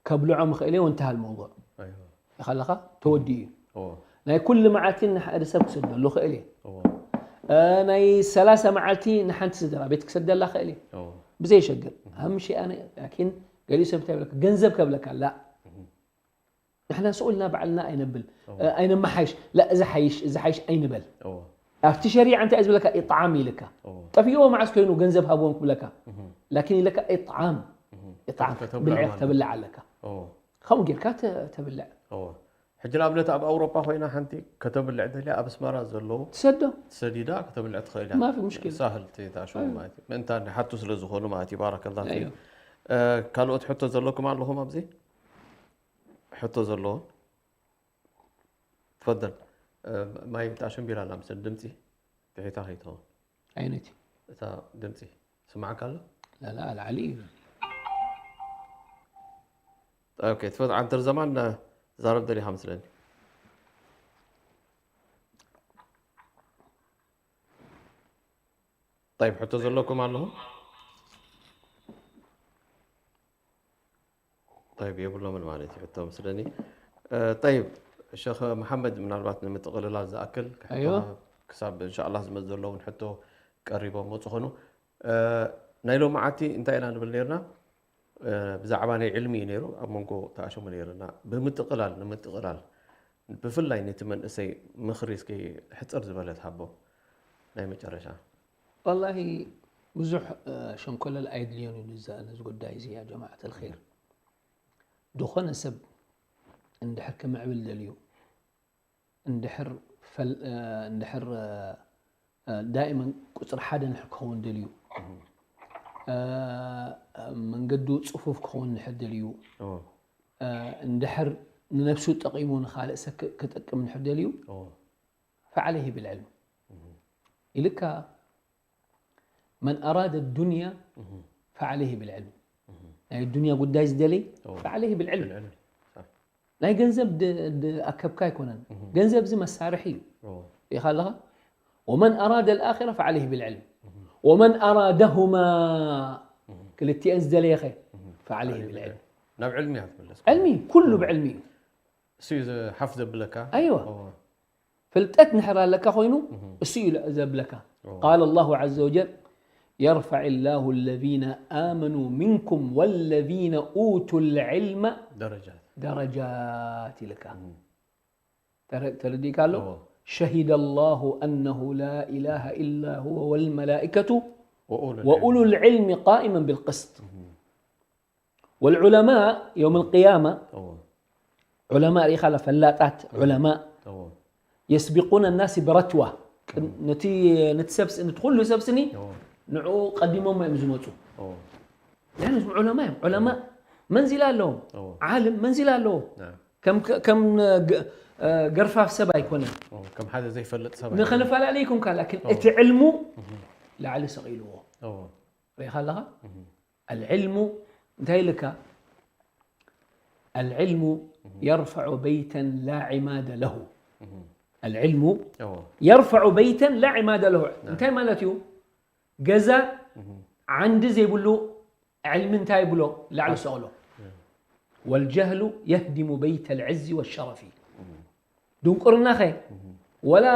ከብልዖ ምኽእል እየ፣ ወንተሃል መውضዕ። ኣይዋ። ኢኻ ኣለኻ? ተወዲኡ እዩ። እዎ። ናይ ኩሉ መዓልቲ ንሓደ ሰብ ክሰደሉ ክእል እየ። እዎ። እ፣ ናይ ሰላሳ መዓልቲ ንሓንቲ ስድራ ቤት ክሰደላ ክእል እየ። እዎ። ብዘይ ሸግር። ኣህም ሸይ ኣነ፣ ላኪን ገሊኡ ሰብ እንታይ ይብለካ? ገንዘብ ከብለካ፣ ላ። ንሕና ስኡልና ባዕልና ኣይነብል፣ እ፣ ኣይነመሓይሽ። ላ፣ እዚ ሓይሽ፣ እዚ ሓይሽ ኣይንበል። እዎ። ኣብቲ ሸሪዓ እንታይ እዩ ዝብለካ? ኢጥዓም ኢልካ። እዎ። ጠፊእዎ መዓስ ኮይኑ ገንዘብ ሃቦም ክብለካ። ላኪን ኢለካ ኢጥዓም፣ ኢጥዓም ከተብልዖም ብልዒ ኣለካ። ከተብልዕ ኣለካ። እዎ። ከምኡ ጌርካ ተ-፣ ተብልዕ። እዎ። ሕጂ ንኣብነት ኣብ ኣውሮፓ ኮይና ሓንቲ ከተብልዕ ደልያ ኣብ ኣስመራ ዘለዉ ትሰዶ ሰዲዳ ከተብልዕ ትኽእል እያ። ما في مشكلة. ሳህል ተታሽሙ ማለት እዩ። ምእንታ ሓቱ ስለ ዝኾኑ ማለት እዩ። ባረከላ ፊክ። أيوة. እ፣ ካልኦት ሕቶ ዘለኩም ኣለኹም ኣብዚ? ሕቶ ዘለዎ? ትፈደል። እ፣ ማይ ተኣሸንቢራ ኣላ ምስል ድምፂ ድሒታ ከይትኸውን። عينتي. እታ ድምፂ ስማዓካ ኣሎ? لا لا العلي. ኦኬ፣ ትፈት ዓንተር ዘማን ዛረብ ደሊኻ ምስለኒ። طيب፣ ሕቶ ዘለኩም ኣለኹም? طيب፣ የብሎምን ማለት እዩ ሕቶ ምስለኒ። እ፣ طيب፣ ሸኽ መሓመድ፣ ምናልባት ንምጥቕልላል ዝኣክል ክሕቶ أيوة. ክሳብ እንሻላ ዝመፅ ዘለውን ሕቶ ቀሪቦም መፁ ኾኑ። እ፣ ናይ ሎመዓቲ እንታይ ኢና ንብል ነርና? እ፣ ብዛዕባ ናይ ዕልሚ እዩ ነይሩ፣ ኣብ መንጎ ተኣሸሙ ነርና። ብምጥቕላል፣ ንምጥቕላል፣ ብፍላይ ነቲ መንእሰይ ምኽሪ እስኪ ሕፅር ዝበለ ትሃቦ ናይ መጨረሻ። والله ብዙሕ እ፣ ሸንኮለል ኣይድልዮን እዩ ንዛ- ነዚ ጉዳይ እዚ يا جماعة الخير. ዝኾነ ሰብ እንድሕር ክምዕብል ደልዩ እንድሕር ፈል- እ፣ እንድሕር እ፣ እ፣ دائما ቁፅሪ ሓደ እንድሕር ክኸውን ደልዩ እ፣ መንገዱ ፅፉፍ ክኸውን እንድሕር ደልዩ ኦ፣ እ፣ እንድሕር ንነብሱ ጠቒሙ ንኻልእ ሰብ ክ- ክጠቅም እንድሕር ደልዩ ኦ፣ فعليه بالعلم. ኢልካ من أراد الدنيا فعليه بالعلم. ናይ ዱንያ ጉዳይ ዝደሊ ኦ። فعليه بالعلم. ብልዕሊ። ሳሕ። ናይ ገንዘብ ድ- ድ- ኣከብካ ኣይኮነን። ገንዘብ እዚ መሳርሒ እዩ። ኦ፣ ኢኻ ኣለኻ ومن أراد الآخرة فعليه بالعلم. ومن أرادهما ክልቲአን ዝደለየኸ فعليه بالعلم. ናብ ዕልሚ እያ ትምለስ። ዕልሚ ኩሉ ብዕልሚ እዩ። እሱ እዩ ዝሓፍ ዘብለካ። ኣይዋ። ኦ፣ ፍልጠት ንሕር ኣለካ ኮይኑ እሱ እዩ ዘብለካ قال الله عز وجل يرفع الله الذين آمنوا منكم والذين أوتوا العلم ደረጃት። درجات ኢልካ ተረ- ተረዲእካ ኣሎ شهد الله أنه لا إله إلا هو والملائكة ወኡሉል وأولو العلم قائما بالقسط والعلماء يوم القيامة ኦ፣ علماء ርኢኻ ፈላጣት علماء ኦ፣ يسبقون الناس برتوة ነቲ ነቲ ሰብስ ነቲ ኩሉ ሰብስኒ ኦ፣ ንዕኡ ቀዲሞም እዮም ዝመፁ ኦ፣ يعني علماء እዮም علماء መንዚላ ኣለዎም ኦ፣ ዓልም መንዚላ ኣለዎ ናም። ከም ከም ገ- ገርፋፍ ሰብ ኣይኮነን ኦ፣ ከም ሓደ ዘይፈልጥ ሰብ ንኸነፈላለይ ይኩንካ ላኪን እቲ ዕልሙ ላዕሊ ሰቒልዎ ኦ፣ ርኢኻ ኣለኻ العلم እንታይ ኢልካ العلم يرفع بيتا لا عماد له العلم ኦ፣ يرفع بيتا لا عماد له እንታይ ማለት እዩ ገዛ ዓንዲ ዘይብሉ ዕልሚ እንታይ ይብሎ ላዕሊ ሰቕሎ والجهل يهدم بيت العز والشرف ድንቁርናኸ ወላ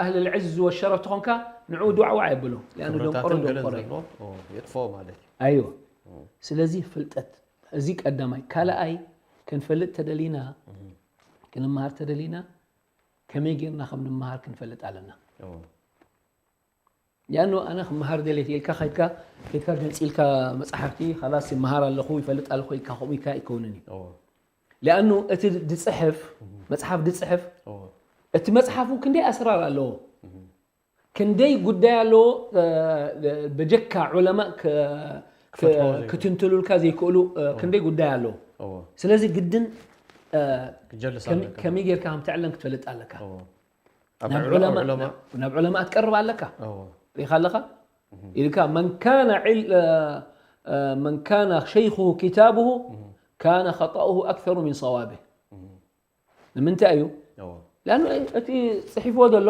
ኣህል العز والشرف ተኾንካ ንዑ ዱዓዋ የብሎ لأنه ደንቆሮ ክብረታትን ገለን ደንቆሮ እዩ ዘለዎ ኦ፣ የጥፍኦ ማለት እዩ። ኣይወ ስለዚ ፍልጠት እዚ ቀዳማይ ካልኣይ ክንፈልጥ ተደሊና ክንመሃር ተደሊና ከመይ ጌርና ከም ንምሃር ክንፈልጥ ኣለና ኦ፣ ያኑ ኣነ ክመሃር ደሌት ኢልካ ከድካ ከድካ ገንፂልካ መፅሓፍቲ ካላስ ይመሃር ኣለኹ ይፈልጥ ኣለኹ ኢልካ ከምኡ ኢልካ ኣይከውንን እዩ ኦ፣ ሊኣኑ እቲ ድፅሕፍ መፅሓፍ ድፅሕፍ ኦ፣ እቲ መፅሓፉ ክንደይ ኣስራር ኣለዎ ክንደይ ጉዳይ ኣለዎ እ፣ በጀካ ዑለማ ክ- ክ- ክፈትዎ ዘይብሉ። ክትንትሉልካ ዘይክእሉ እ፣ ክንደይ ጉዳይ ኣለዎ ኦ፣ ስለዚ ግድን እ፣ ክጀልስ ከመይ- ኣለካ። ከመይ ጌርካ ከም ትዕለም ክትፈልጥ ኣለካ ኦ፣ ኣብ ናብ ዑለ- ዑለማ ዑለማ ናብ ዑለማ ክትቀርብ ኣለካ ኦ፣ ርኢኻ ኣለኻ ኢልካ መን ካነ ዒል- እ፣ እ፣ መን ካነ ሸይኹሁ ኪታብሁ ካነ ኸጣኡሁ ኣክተሩ ሚን ሰዋብህ ንምንታይ እዩ ኦ፣ ላኑ እቲ ፅሒፍዎ ዘሎ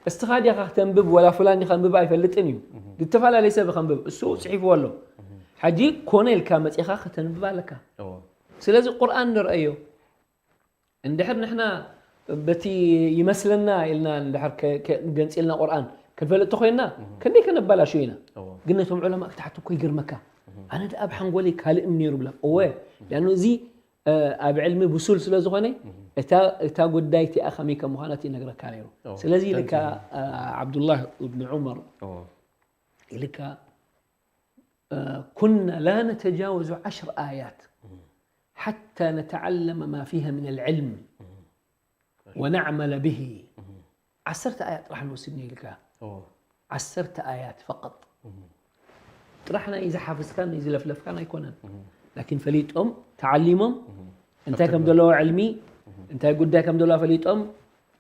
እስኻ ዲኻ ክተንብብ ወላ ፍላን ዲኻ ንብብ ኣይፈልጥን እዩ ዝተፈላለየ ሰብ ከንብብ እሱ ፅሒፍዎ ኣሎ ሓጂ ኮነ ኢልካ መፂኻ ከተንብብ ኣለካ ኦ፣ ስለዚ ቁርኣን ንርአዮ እንድሕር ንሕና በቲ ይመስለና ኢልና እንድሕር ከ- ከ- ገንፂልና ቁርኣን ክንፈልጥ ተኮይንና ክንደይ ከነባላሹ ኢና ኦ፣ ግን ነቶም ዑለማ ክትሓቱ እኮ ይገርመካ ኣነ ደኣ ኣብ ሓንጎለይ ካልእ ነይሩ ብላ እወ ሊኣኑ እዚ እ፣ ኣብ ዕልሚ ብሱል ስለ ዝኾነ እታ እታ ጉዳይ እቲኣ ከመይ ከም ምዃና እቲ ይነግረካ ነይሩ ኦ፣ ስለዚ ተንቲኑ። ኢልካ እ፣ ዓብዱላህ እብን ዑመር ኦ፣ ኢልካ እ፣ ኩና ላ ነተጃወዙ ዓሽር ኣያት ሓታ ነተዓለመ ማ ፊሃ ምን ልዕልም ወነዕመለ ብሂ። ዓሰርተ ኣያት ጥራሕ ንወስድ ኢልካ። ዓሰርተ ኣያት ፈቐጥ። ጥራሕ ናይ ዝሓፍዝካን ናይ ዝለፍለፍካን ኣይኮነን። ላኪን ፈሊጦም፣ ተዓሊሞም፣ እንታይ ከም ዘለዎ ዕልሚ፣ እንታይ ጉዳይ ከም ዘለዋ ፈሊጦም፣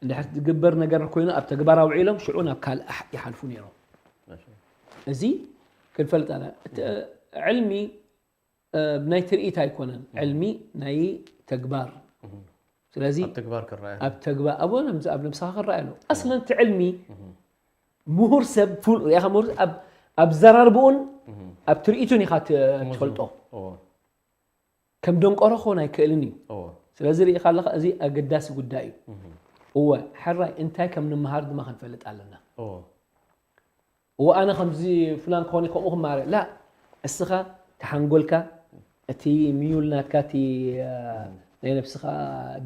እንድሕር ዝግበር ነገር ኮይኑ ኣብ ተግባር ኣውዒሎም፣ ሽዑ ናብ ካልእ ኣሕ-፣ ይሓልፉ ነይሮም። እዚ ክንፈልጥ ኣለና። እቲ ዕልሚ፣ እ፣ ናይ ትርኢት ኣይኮነን። ዕልሚ ናይ ተግባር። ስለዚ ኣብ ተግባር ክረኣይ። ኣብ ተግባር፣ ኣብ፣ ኣብ ነብስኻ ክረኣይ ኣለዎ። ኣስለን እቲ ዕልሚ ምሁር ሰብ፣ ፉል፣ ሪኢኻ ምሁር ኣብ፣ ኣብ ዘራርብኡን ኣብ ትርኢቱን ኢኻ ት-፣ ትፈልጦ። እዎ። ከም ደንቆሮ ክኾን ኣይክእልን እዩ። እዎ። ስለዚ ሪኢኻ ኣለኻ፣ እዚ ኣገዳሲ ጉዳይ እዩ። እወ፣ ሕራይ እንታይ ከም ንምሃር ድማ ክንፈልጥ ኣለና። እዎ። እወ፣ ኣነ ከምዚ ፍላን ክኾን እዩ፣ ከምኡ ክማሃር። ላ፣ እስኻ ተሓንጎልካ፣ እቲ ምዩል ናትካ፣ እቲ፣ እ፣ ናይ ነብስኻ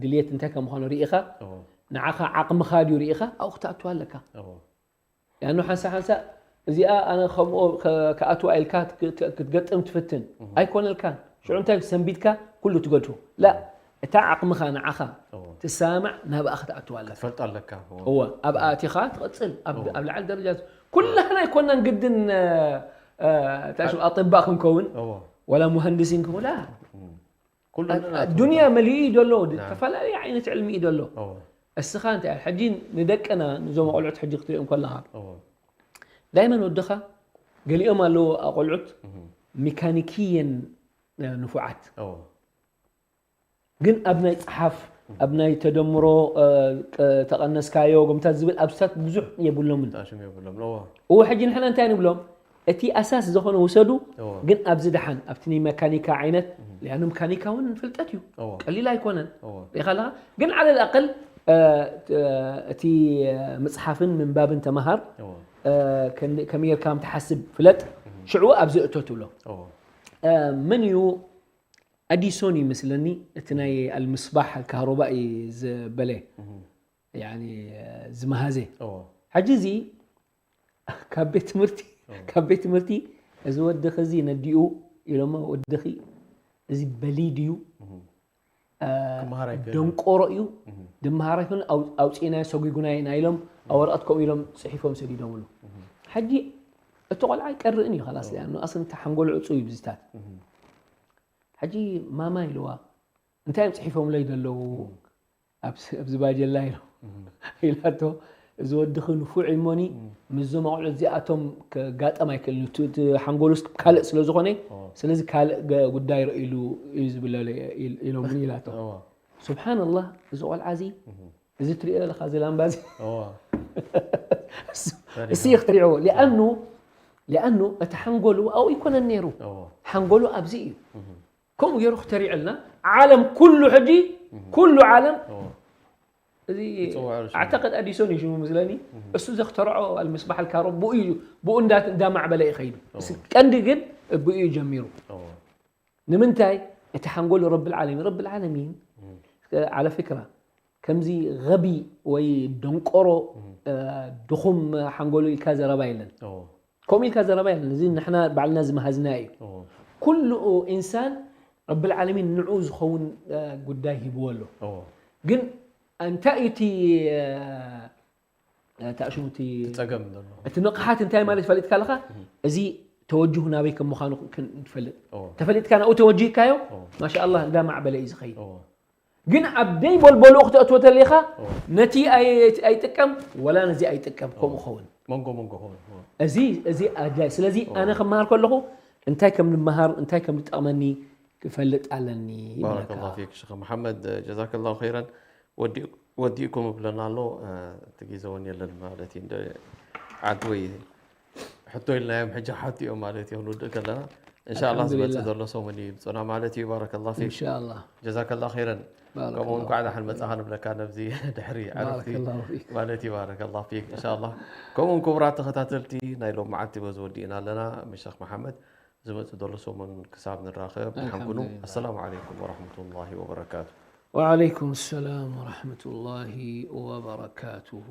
ድልየት እንታይ ከም ምዃኑ ርኢኻ፣ እዎ። ንዓኻ ዓቕምኻ ድዩ ርኢኻ፣ ኣብኡ ክትኣትዋ ኣለካ። እዎ። ያኑ ሓንሳ ሓንሳ እዚኣ ኣነ ከምኡ ከ-፣ ክኣትዋ ኢልካ ክት-፣ ክትገጥም ትፍትን። ኣይኮነልካን። ሽዑ እንታይ ሰንቢድካ ኩሉ ትገድፎ። ላ፣ እታ ዓቕምኻ ንዓኻ እዎ። ትሰማማዕ ናብኣ ክትኣትዋ ኣለካ። ክትፈልጥ ኣለካ። እዎ። እወ፣ ኣብኣ ኣቲኻ ትቐጽል። ኣብ፣ እዎ። ኣብ ላዕሊ ደረጃ ኩላህና ኣይኮናን ግድን፣ እ፣ እ፣ እንታይ ሽም ኣጥባእ ክንከውን እዎ። ወላ ሙሃንዲሲን ክንከውን። ላ። እም። ኩሉ ኣ-፣ ንናቱ ኣዱንያ መሊኡ እዩ ዘሎ። ናም። ዝተፈላለዩ ዓይነት ዕልሚ እዩ ዘሎ። እዎ። እስኻ እንታይ፣ ሕጂ ንደቅና፣ ንዞም ኣቆልዑት ሕጂ ክትሪኦም ከለኻ፣ እዎ። ዳይመን ወድኻ፣ ገሊኦም ኣለዉ ኣቆልዑት እም። ሜካኒክየን፣ እ፣ ንፉዓት። እዎ። ግን ኣብ ናይ ጸሓፍ፣ ኣብ ናይ ተደምሮ፣ እ፣ ቀ-፣ ተቐነስካዮ፣ ጎምታት ዝብል ኣብስታት ብዙሕ የብሎምን። ተኣሽም የብሎም። እዎ። እዎ፣ ሕጂ ንሕና እንታይ ንብሎም? እቲ ኣሳስ ዝኾነ ውሰዱ፣ እዎ። ግን ኣብዚ ደሓን፣ ኣብቲ ናይ መካኒካ ዓይነት፣ እም። ሊኣኑ መካኒካ እውን ፍልጠት እዩ። እዎ። ቀሊል ኣይኮነን። እዎ። ሪኢኻ ኣለኻ? ግን ዓለል ኣቀል፣ እ፣ እ፣ እቲ፣ እ፣ ምጽሓፍን ምንባብን ተመሃር፣ እዎ። እ፣ ከን-፣ ከመይ ጌርካ ከም ትሓስብ ፍለጥ፣ እም። ሽዑ ኣብዚ እቶ ትብሎ። እዎ። እ፣ መን እዩ ኣዲሶን ይመስለኒ፣ እቲ ናይ ኣልምስባሕ ኣልካህሮባኢ ዝበለ፣ እህ። ያኒ፣ ዝመሃዘ። እዎ። ሕጂ እዚ ካብ ቤት ትምህርቲ፣ እዎ። ካብ ቤት ትምህርቲ፣ "እዚ ወድኺ እዚ ነዲኡ ኢሎሞ፣ ወድኺ እዚ በሊድ እዩ፣ እህ። እ፣ ክመሃር ኣይክእልን። ደንቆሮ እዩ፣ እህ። ድመሃር ኣይኮን፣ ኣው-፣ ኣውፂእናዮ፣ ሰጒጉናዮ ኢና" ኢሎም፣ ኣብ ወረቐት ከምኡ ኢሎም ፅሒፎም ሰዲዶምሉ። እህ። ሕጂ እቲ ቆልዓ ኣይቀርእን እዩ፣ ኸላስ፣ እዎ። ሊኣኑ ኣስሊ እቲ ሓንጎሉ ዕፁ እዩ ብዝታት። እህ። ሕጂ ማማ ኢልዋ፣ "እንታይ እዮም ጽሒፎምለይ ዘለዉ እም። ኣብዚ፣ ኣብዚ ባጀላ?" ኢሉ እም። ኢላቶ፣ "እዚ ወድኺ ንፉዕ እዩ እሞኒ፣ እም። ምስዞም ኣቑሑት እዚኣቶም ክጋጠም ኣይክእልን እዩ። እቲ፣ እቲ ሓንጎሉስ ካልእ ስለ ዝኾነ፣ ኦ። ስለዚ ካልእ ገ-፣ ጉዳይ ርእይሉ እዩ ዝብለለ" ኢል-፣ ኢሎምኒ ኢላቶ። እዋ። ሱብሓነላህ፣ እዚ ቆልዓ እዚ፣ እም። እዚ ትሪኦ ዘለኻ፣ እዚ ላምባ እዚ፣ እዋ። እሱ፣ ፈሪሑ። እሱ እዩ ክትሪኦ። ሊኣኑ፣ ሊኣኑ እቲ ሓንጎሉ ኣብኡ ኣይኮነን ነይሩ። እዋ። ሓንጎሉ ኣብዚ እዩ። እም። ከምኡ ገይሩ ክተሪዐልና፣ ዓለም ኩሉ ሕጂ፣ እህ። ኩሉ ዓለም፣ እዎ። እዚ ይጽውዖ ሽሙ። ኣዕተቅድ ኣዲሶን እዩ ሽሙ ምስለኒ፣ እህ። እሱ ዘኽተርዖ ኣልምስባሕ ኣልካሮ ብኡ እዩ፣ ብኡ እንዳ-፣ እንዳማዕበለ እዩ ኸይዱ። እዎ። እስ-፣ ቀንዲ ግን ብኡ እዩ ጀሚሩ። እዎ። ንምንታይ? እቲ ሓንጎል ረብል ዓለሚን፣ ረብል ዓለሚን፣ እህ። ዓለ ፍክራ፣ ከምዚ ገቢ ወይ ደንቆሮ፣ እህ። እ፣ ድኹም ሓንጎሉ ኢልካ ዘረባ የለን። እዎ። ከምኡ ኢልካ ዘረባ የለን። እዚ ንሕና ባዕልና ዝመሃዝና እዩ። እዎ። ኩሉ ኢንሳን ረብል ዓለሚን ንዑ ዝኸውን፣ እ፣ ጉዳይ ሂብዎ ኣሎ። እዎ። ግን እንታይ እዩ እቲ፣ እ፣ እ፣ ታእሽሙ እቲ እቲ ጸገም ዘሎ። እቲ ንቕሓት እንታይ ማለት ፈሊጥካ ኣለኻ? እህ። እዚ ተወጅሁ ናበይ ከም ምዃኑ ክን-፣ ትፈልጥ። እዎ። ተፈሊጥካ ናብኡ ተወጂህካዮ፣ እዎ። ማሻኣላህ፣ እንዳ ማዕበለ እዩ ዝኸይድ። እዎ። ግን ኣብ ደይ ቦልቦልኡ ክተእትዎ ተለኻ፣ እዎ። ነቲ ኣይ-፣ ኣይጥቀም፣ ወላ ነዚ ኣይጥቀም፣ ከምኡ እዎ። ክኸውን። መንጎ መንጎ ክኸውን፣ እዎ። እዚ፣ እዚ ኣድላይ። ስለዚ እዎ። ኣነ ክመሃር ከለኹ፣ እንታይ ከም ንምሃር፣ እንታይ ከም ዝጠቕመኒ ክፈልጥ ኣለኒ ይብለካ። ባረከላሁ ፊክ ሸኽ መሓመድ፣ ጀዛከላሁ ኸይረን። ወዲ-፣ ወዲእኩም እብለና ኣሎ፣ እ፣ እቲ ግዜ እውን የለን ማለት እዩ። እንደ ዓዲ ወይ ሕቶ ኢልናዮም፣ ሕጂ ሓቲኦም ማለት እዩ ክንውድእ ከለና። እንሻኣላህ፣ ዝመጽእ ኣልሓምዱሊላህ። ዘሎ ሰሙን እዩ ይምጹና ማለት እዩ። ባረከላህ ፊክ። እንሻኣላህ። ጀዛከላህ ኸይረን። ባረከላህ ከምኡ እንኳዕ ደሓን ፊክ። መጻኻ ንብለካ፣ ነብዚ ድሕሪ ዕረፍቲ ባረከላሁ ፊክ። ማለት እዩ። ባረከላህ ፊክ። እንሻኣላህ። ከምኡውን ክቡራት ተኸታተልቲ፣ ናይ ሎም መዓልቲ በዚ ወዲእና ኣለና። ምስ ሸኽ መሓመድ ዝመጽእ ዘሎ ሰሙን ክሳብ ንራኸብ፣ ደሓን ኩኑ። ኣልሓምዱሊላህ። ኣሰላሙ ዓለይኩም ወረሕመቱላሂ ወበረካቱ። ወዓለይኩም ሰላም ወረሕመቱላሂ ወበረካቱሁ።